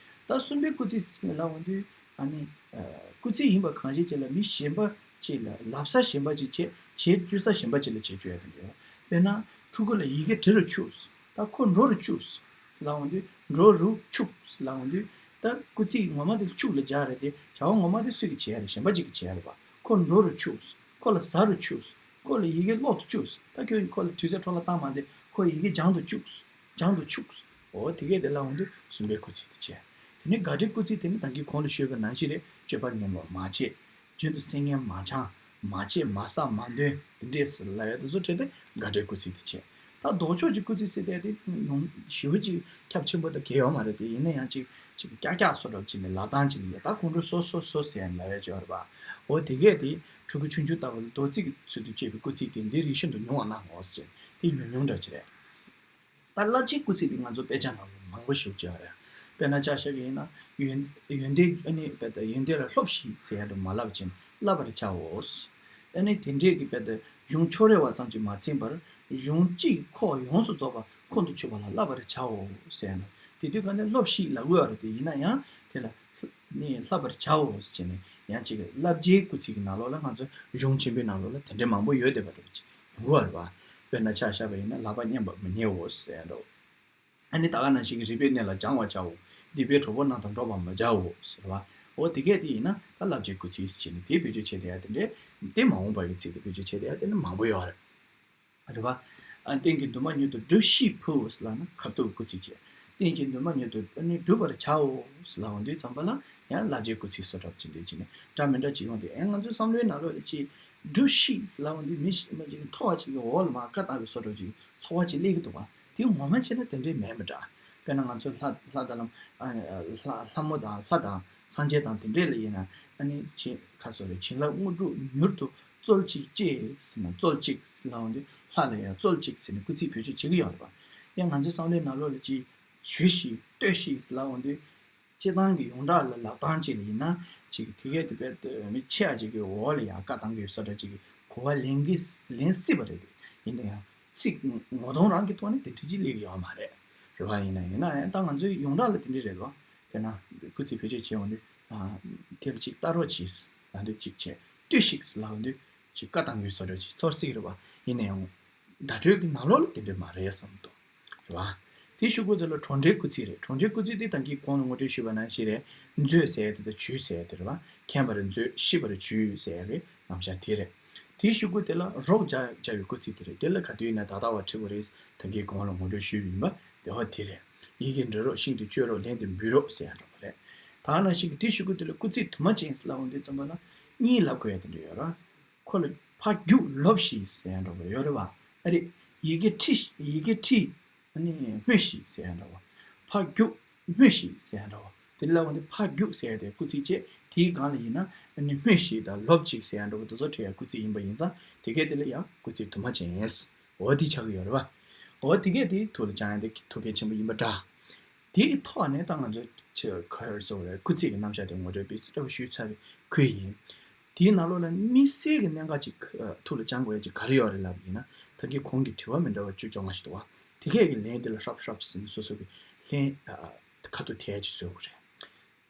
ད་གསུམ་པའི་སྐུལ་ཚིག་ཟེར་བྱས་ནས་ལབ་འོང་དུས། ཨ་ནི། ཨ་སྐུལ་ཚིག་ཡིན་པ་གང་ཞིག་ཅིག་ལ་མི་གཞན་པ་ཅིག་ལ་ལབ་ས་གཞན་པ་ཅིག་བྱས། བྱེད་སྤྱོད་ས་གཞན་པ་ཅིག་ལ་བྱེད་སྤྱོད་ཡ་དེ་འདྲ་ཡོད། དཔེར་ན། ཕྲུ་གུ་ལ་ཡི་གེ་འབྲི་རུ་ཆུགས། ད་ཁོ་འགྲོ་རུ་ཆུགས་ལབ་འོང་དུས། འགྲོ་རུ་ཆུགས་ལབ་འོང་དུས། ད་སྐུལ་ཚིག་ངོ་མ་དེ་ཆུགས་ལ་སྦྱར་རེད་དེ། བྱ་བ་ངོ་མ་དེ་སུ་གིས་བྱས་རེད། གཞན་པ་ཅིག་གིས་བྱས་རེད་པ། ཁོ་འགྲོ་རུ་ཆུགས། ཁོ་ལ་ཟ་རུ་ཆུགས། ཁོ་ལ་ཡི་གེ་ཀློག་ཏུ་བཅུགས། ད་ཁྱོད་ཁོ་ལ་དུས་ཚོད་འཕྲོ་བརླག་བཏང་མ་དེ་ཁོ་ཡི་གེ་སྦྱང་དུ་བཅུགས། སྦྱང་དུ་ཆུགས། འོ་དེ་གས་དེ་ལ་འོང་དུས་གསུམ་པའི་སྐུལ་ཚིག་དེ་བྱས། ནི་དགག་སྒྲའི་སྐུལ་ཚིག་དེ་ནི་ད་གིན་གོང་དུ་ཞུས་པ་ནང་བཞིན་རེད། སྤྱོད་པ་ངན་པ་མ་བྱེད། རྒྱུན་དུ་སེམས་ངན་མ་འཆང་། མ་བྱེད་མ་བསགས་མ་འདོན་དེ་འདྲས་སུ་ལབ་ཡ་དེ་ཚོ་བྲིས་ཏེ་དགག་སྒྲའི་སྐུལ་ཚིག་དེ་བྱས། ད་ལྡོག་ཕྱོགས་ཀྱི་སྐུལ་ཚིག་ཟེར་དེ་དེ་ཡོང་ཞེ་པོ་ཅིག་ཁྱབ་ཆེན་པོ་དང་གལ་ཡོད་མ་རེད་དེ། ཡིན་ན་ཡང་ཅིག་ཅིག་ཀྱག་ཀྱག་བཟོ་འདྲ་བྱས་ནས་ལབ་སྟངས་ཅིག་ཡོད། ད་ཁོང་ཁྲོ་སོ་སོ་སོ་ཟེར་ཡ་ལབ་ཡ་ཅིག་ཡོད་རེད་པ། འོ་དེ་གས་དེ་ཕྲུ་གུ་ཆུང་ཆུང་ལྟ་བུ་ལ་མདོ་ཚིག་གི་ཚུལ་དུ་སྤྱད་པའི་སྐུལ་ཚིག་དེ་འདི་རིགས་ཤིན་ཏུ་ཉུང་བ་གནང་ངོ་ཟེར། དེ་ཉུང་ཉུང་འདྲ་ཅིག་རེད། ད་བསླབ་བྱའི་སྐུལ་ཚིག་འདི་ང་ཚོ་དཔེ་ཆ་ནང་ལ་མང་པོ་ཞིག་བྱས་ཡོད་རེད། དཔེར་ན་ཆ་བཞག་གི་ཡིན་ན་ཡོན་ཡོན་ཏན་ཨ་ནི་དཔེ་ད་ཡོན་ཏན་ལ་སློབས་ཤིག་ཟེར་ཡ་དེ་མ་ལབ་ཅིང་བསླབ་པར་བྱའོ། ཨ་ནི་དེ་འདྲས་ཀྱི་དཔེ་ད་གཞུང་ཕྱོགས་རེ་བ་ཙམ་གྱིས་མ་ཚིམ་པར་གཞུང་གཅིག་ཁོག་ཡོངས་སུ་རྫོགས་པ་ཁོང་དུ་ཆུད་པ་ལ་བསླབ་པར་བྱའོ་ཟེར་ཡ་ན། དེ་དུས་ག་ནས་སློབས་ཤིག་ལབ་དགོས་པ་རེད་དེ། ཡིན་ན་ཡང་དེ་ལ་ནི་བསླབ་པར་བྱའོ་ཟེར་ནས་ཡང་ཅིག་བསླབ་བྱའི་སྐུལ་ཚིག་གི་ནང་ལོགས་ལ་ང་ཚོ་གཞུང་ཆེན་པོའི་ནང་ལོགས་ལ་དེ་འདྲས་མང་པོ་ཡོད་བསྡད་པ་འདྲ་པོ་ཅིག་ཡོང་གི་ཡོད་རེད་པ། དཔེར་ན་ཆ་བཞག་པ་ཡིན་ན་ལག་པ་བསྙེན་པར་མི་བསྙེན་འོ་ཟེར་འདྲ་བོ། ཨ་ནི་ད་ག་ནང་བཞིན་གྱི་རིག་པའི་གནས་ལ་སྦྱང་བར་བྱའོ། སྡིག་པའི་གྲོགས་པོ་རྣམས་དང་འགྲོགས་པར་མི་བྱའོ་ཟེར་བ། འོ་དེ་གས་དེ་ཡིན་ན་ད་བསླབ་བྱའི་སྐུལ་ཚིག་ཟེར་ནས་དེ་བེད་སྤྱོད་བྱས་བསྡད་ཡ་དེ་འདྲས། དེ་མ་འོངས་པ་ཡི་ཚིག་དེ་བེད་སྤྱོད་བྱས་བསྡད་ཡ་དེ་འདྲས་མང་པོ་ཡོད་རེད། རེད་བ། ཨ་རྟེན་གྱི་འདུན་མ་མྱུར་དུ་སྒྲུབས་ཤིག་ཕུལ་ཟེར་ལབ་ན་ཁ་ཐུག་སྐུལ་ཚིག་བྱས། རྟེན་གྱི་འདུན་མ་མྱུར་དུ་ཨ་ནི་སྒྲུབ་པར་བྱའོ་ཟེར་ལབ་ཡོང་དུས་ཙམ་པ་ལ་ཡང་བསླབ་བྱའི་སྐུལ་ཚིག་བཟོ་འདྲ་ཅིག་འདྲ་ཅིག་ནས་འདྲ་མི་འདྲ་ཅིག་ཡོང་དུས། ཨེ་ང་ཚོའི་བསམ་བློའི་ནང་ལོགས་ལ་ཅིག་སྒྲུབས་ཤིག་ཟེར་ལབ་ཡོང་དུས་མི་ཞིག་མ་ཅིག་མཐོ་བ་ཅིག་གི་འོག་ལ་མར་བཀའ་བཏང་བའི་བཟོ་འདྲ་ཅིག་ཚོར་བ་ཅིག་སླེབས་ཀྱི་འདུག་བ། དེ་ངོ་མ་བྱས་ན་དེ་འདྲའི་མེད་མི་འདྲ། དཔེར་ན་ང་ཚོ་ལྷ་ལྷ་དང་ལྷ་ལྷ་ལྷ་མོ་དང་ལྷ་དང་སངས་རྒྱས་དང་དེ་འདྲས་ལ་ཡིན་ན་ཨ་ནི་བྱིན་ཁ་སོ་རེ་བྱིན་རླབས་དངོས་གྲུབ་མྱུར་དུ་སྩོལ་ཅིག་ཅེས་ཟེར་ན་སྩོལ་ཅིག་ཟེར་ལབ་ཡོང་དུས་ལྷ་ལ་ཡང་སྩོལ་ཅིག་ཟེར་ནས་སྐུལ་ཚིག་བེད་སྤྱོད་བྱེད་ཀྱི་ཡོད་རེད་པ། ཡང་ང་ཚོའི་བསམ་བློའི་ནང་ལོགས་ལ་ཅིག་ཞུས་ཤིག་ལྟོས་ཤིག་ཟེར་ལབ་ཡོང་དུས། སྤྱིར་བཏང་གི་ཡོངས་གྲགས་ལ་ལབ་སྟངས་ཅིག་ལ་ཡིན་ན་ཅིག་དེ་གས་དེ་བས་མི་ཆེ་བ་ཅིག་གི་འོག་ལ་ཡང་བཀའ་བཏང་གི་ཡོད་ས་འདྲ་ཅིག་གི་གོ་བ་ལེན་གི་ལེན་སྲིད་པ་རེད། ཡིན་ན་ཡང་ཚིག་ངོ་གདོང་རང་གི་ཐོག་ནས་དེ་འདྲ་ཅིག་སླེབས་ཀྱི་ཡོད་མ་རེད། རེད་བ། ཡིན་ན་ཡིན་ན་ཡང་ད་ང་ཚོའི་ཡོངས་གྲགས་ལ་དེ་འདྲ་རེད་བ། དཔེར་ན་སྐུལ་ཚིག་བེད་སྤྱོད་བྱས་ཡོང་དུས་དེ་ལ་ཅིག་ལྟ་རོགས་གྱིས་ལབ་དུས་ཅིག་བྱས། ལྟོས་ཤིག་ལབ་དུས་ཅིག་བཀའ་བཏང་གི་ཡོད་ས་འདྲ་ཅིག་ཚོར་སྲིད་ཀྱི་རེད་བ། ཡིན་ན་ཡང་བརྡ་སྤྲོད་ཀྱི་ནང་ལོགས་ལ་དེ་འདྲ་མ་རེད་བསམ་འདུག་རེད་བ། དེའི་གཞུག་གུ་དེ་ལ་གྲོགས་འདྲའི་སྐུལ་ཚིག་རེད། གྲོགས་འདྲའི་སྐུལ་ཚིག་དེ་ད་གིན་གོང་ལ་ངོ་སྤྲོད་ཞུས་པ་ནང་བཞིན་རེད། མཛོད་ཟེར་ཡ་དེ་དང་བྱོས་ཟེར་ཡ་དེ་རེད་བ། མཁྱེན་པར་མཛོད། ཤེས་པར་བྱོས་ཟེར་ཡ་གི་རྣམ་གཞག་དེ་རེད། དེའི་གཞུག་གུ་དེ་ལ་རོགས་བྱ་བྱ་བའི་སྐུལ་ཚིག་དེ་རེད། དེ་ལ་ག་དུས་ཡིན་ན་ད་ལྟ་བ་བྲི་དགོས་རེད། ད་གིན་གོང་ལ་ངོ་སྤྲོད་ཞུས་པ་ཡིན་པ་དེ་བ་དེ་རེད། ཡི་གེ་འབྲི་རོགས། ཤིན་ཏུ་བཅོས་རོགས། ལན་དུ་འབུལ་རོགས་ཟེར་ཡ་འདྲ་པོ་རེད། ད་ནང་བཞིན་གྱི་དེའི་གཞུག་གུ་དེ་ལ་སྐུལ་ཚིག་དུ་མ་ཅན་ཟེར་ལབ་ཡོང་དུས་ཙམ་པ་ལ་གཉིས་ལབ་དགོས་ཡ་དེ་འདྲ་ཡོད་རེད། ཁོ་ལ་ཕར་རྒྱུགས་ལོབས་ཤིག་ཟེར་ཡ་འདྲ་པོ་ཡོད་རེད་བ། ཨ་རེད། ཡི་གེ་ཁྲིད། ཡི་གེ་ཁྲིད། ཨ་ནི་སྨྲོས་ཤིག་ཟེར་ཡ་འདྲ་བ། ཕར་རྒྱུགས་སྨྲོས་ཤིག་ཟེར་ཡ་འདྲ་བ། དེ་ལ་འོ་འདི་ཕར་རྒྱུགས་ཟེར་ཡ་དེ་སྐུལ་ཚིག་བྱས། དེའི་སྒང་ལ་ཡིན་ན་ཨ་ནི་སྨྲོས་ཤིག་དང་ལོབས་ཅིག་ཟེར་ཡ་འདྲ་བ་དེ་ཚོ་བྲིས་ཡ་སྐུལ་ཚིག་ཡིན་པ་ཡིན་ཙང་དེ་གས་དེ་ལ་ཡང་སྐུལ་ཚིག་དུ་མ་ཅན་ཡིན། འོ་དེ་ཆགས་ཀྱི་ཡོད་རེད་བ། འོ་དེ་གས་དེ་ཐུགས་ལ་བཅངས་ཡ་དེ་ཐུགས་གལ་ཆེན་པོ་ཡིན་པ་འདྲ། དེའི་ཐོག་ནས་ད་ང་ཚོ་ཆེས་ག་རེ་ཟེར་དགོས་རེད། སྐུལ་ཚིག་གི་རྣམ་གཞག་དེ་ངོ་སྤྲོད་སྤེལ་ཚིག་འདྲ་བོ་ཞུས་ཚར་བའི་ཁུལ་ཡིན། དེའི་ནང་ལོགས་ལ་དམིགས་བསལ་གྱི་གནད་འགག་ཅིག་ཐུགས་ལ་བཅངས་དགོས་ཡ་ཅིག་ག་རེ་ཡོད་རེད་ལབ་ཡིན་ན། ད་གིན་གོང་གི་དྲི་བ་མི་འདྲ་བ་བཅུ་བཅོ་ལྔ་ཞིག་འདུག་བ། དེ་གས་ཀྱི་ལན་དེ་ལ་ཧྲབ་ཧྲབ་ཟིན་སོ་སོ་གི་ལན་ཁ་ཐུག་དེ་ཅིག་བཟོ་དགོས་རེད།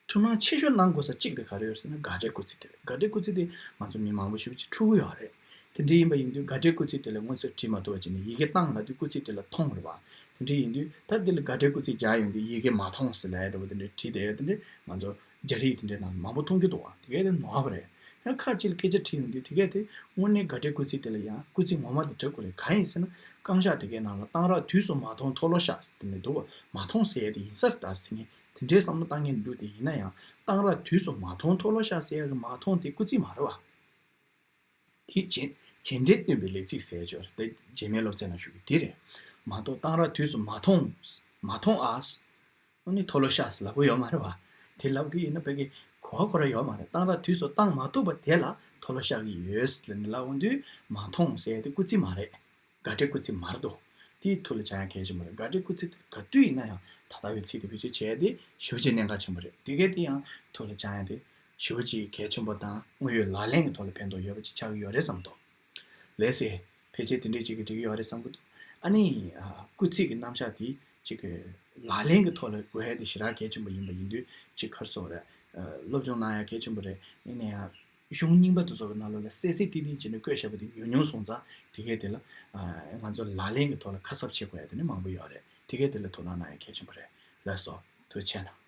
ཐུགས་སྣང་ཆེ་ཤོས་གནང་དགོས་ས་གཅིག་དེ་ག་རེ་ཡོད་ཟེར་ན་དགག་སྒྲའི་སྐུལ་ཚིག་དེ་རེད། དགག་སྒྲའི་སྐུལ་ཚིག་དེ་ང་ཚོ་མི་མང་པོ་ཞིག་ཅིག་འཁྲུལ་གྱི་ཡོད་རེད། དེ་འདྲ་ཡིན་པ་ཡིན་དུས་དགག་སྒྲའི་སྐུལ་ཚིག་དེ་ལ་མངོན་གསལ་བྲིས་མ་ཐུབ་པ་བྱས་ནས་ཡི་གེ་བཏང་ལབ་དུས་སྐུལ་ཚིག་དེ་ལ་མཐོང་རེད་བ། དེ་འདྲ་ཡིན་དུས་ད་དེ་ལ་དགག་སྒྲའི་སྐུལ་ཚིག་རྒྱག་ཡོང་དུས་ཡི་གེ་མ་མཐོང་ཟེར་ལབ་ཡ་འདྲ་བོ་དེ་འདྲ་བྲིས་བསྡད་ཡོད། དེ་འདྲ་ང་ཚོ་རྒྱ་རིགས་དེ་འདྲའི་ནང་མང་པོ་མཐོང་རྒྱུ་འདུག་བ། དེ་གས་དེ་ནོར་བ་རེད། ཡང་ཁ་ཅིག་ལ་སྐད་ཆ་དྲིས་ཡོང་དུས་དེ་གས་དེ་དངོས་གནས་དགག་སྒྲའི་སྐུལ་ཚིག་དེ་ལ་ཡང་སྐུལ་ཚིག་ངོ་མ་དེ་འབྲི་དགོས་རེད། གང་ཡིན་ཟེར་ན་རྐང་བཞག་དེ་གའི་ནང་ལ་གཏང་རག་དུས་སུ་མ་མཐོང་མཐོལ་ལོ་བཤགས་ཟེར་དེ་འདྲ་འདུག་བ། མ་མཐོང་ཟེར་ཡ་དེ་ཡིན་ས་རེད་ད་ཟེར་མཁན་དེ་འདྲའི་བསམ་བློ་བཏང་མཁན་འདུག་དེ་ཡིན་ན་ཡང་གཏང་རག་དུས་སུ་མ་མཐོང་མཐོལ་ལོ་བཤགས་ཟེར་ཡ་གི་མ་མཐོང་དེ་སྐུལ་ཚིག་མ་རེད་བ། དེ་རྗེས་རྗེས་འབྲས་སྟོན་པའི་ལས་ཚིག་ཟེར་ཡ་ཅིག་ཡོད་རེད། དེ་རྗེས་མའི་སློབ་ཚན་ནང་ཞུ་གི་དེ་རེད། མ་གཏོགས་གཏང་རག་དུས་སུ་མ་མཐོང་། མ་མཐོང་ཨ། ཨ་ནི་མཐོལ་ལོ་བཤགས་ཟེར་ལབ་ཀྱི་ཡོད་མ་རེད་བ། དེ་ལབ་ཀྱི་ཡིན་ན་བོད་སྐད་གོ་བ་ཁོ་རང་ཡོད་མ་རེད། གཏང་རག་དུས་སུ་བཏང་མ་ཐུབ་པ་དེ་ལ་མཐོལ་ལོ་བཤགས་ཀྱི་ཡོད་ཟེར་ནས་ལབ་འོང་དུས་མ་མཐོང་ཟེར་ཡ་དེ་སྐུལ་ཚིག་མ་རེད། དགག་སྒྲའི་སྐུལ་ཚིག་མ་རེད་དོ། དེ་ཐུགས་ལ་བཅངས་ཡ་གལ་ཆེན་པོ་རེད། དགག་སྒྲའི་སྐུལ་ཚིག་དེ་ག་དུས་ཡིན་ན་ཡང་ད་ལྟ་བའི་ཚིག་དེ་བེད་སྤྱོད་བྱས་ཏེ་ཞེ་པོ་ཅིག་གནད་འགག་ཆེན་པོ་རེད། དེ་གས་དེ་ཡང་ཐུགས་ལ་བཅངས་ཡ་དེ་ཞེ་པོ་ཅིག་གལ་ཆེན་པོ་དང་དངོས་ཡོད་ལག་ལེན་གྱི་ཐོག་ལ་ཕན་ཐོགས་ཡོད་པ་ཅིག་ཆགས་ཀྱི་ཡོད་རེད་བསམ་འདུག་ལགས་སེ། ཕལ་ཆེར་དེ་འདྲས་ཅིག་གིས་འགྲིག་གི་ཡོད་རེད་བསམ་གྱི་འདུག་ཨ་ནི། ཨ། སྐུལ་ཚིག་གི་རྣམ་གཞག་དེ་ཅིག་གི་ལག་ལེན་གྱི་ཐོག་ལ་འགོད་ཡ་དེ་ཞེ་དྲག་གལ་ཆེན་པོ་ཡིན་པ་ཡིན་དུས་ཅིག་ག་རེ་ཟེར་དགོས་རེད། ཨ། སློབ་སྦྱོང་གནང་ཡ་གལ་ཆེན་པོ་རེད། ཡིན་ན་ཡང་གཞུང་རྙིང་པ་དེ་ཚོ་གི་ནང་ལོགས་ལ་གསལ་གསལ་ཏིག་ཏིག་བྱས་ནས་བཀོད་བཞག་པ་དེ་ཉུང་ཉུང་སོང་ཙང་དེ་གས་དེ་ལ། ཨ། ང་ཚོ་ལག་ལེན་གྱི་ཐོག་ལ་ཁ་གསབ་བྱེད་དགོས་ཡ་དེ་ནི་མང་པོ་ཡོད་རེད། དེ་གས་དེ་ལ་དོ་སྣང་གནང་ཡ་གལ་ཆེན་པོ་རེད། ལགས་སོ། ཐུགས་རྗེ་ཆེ་གནང་།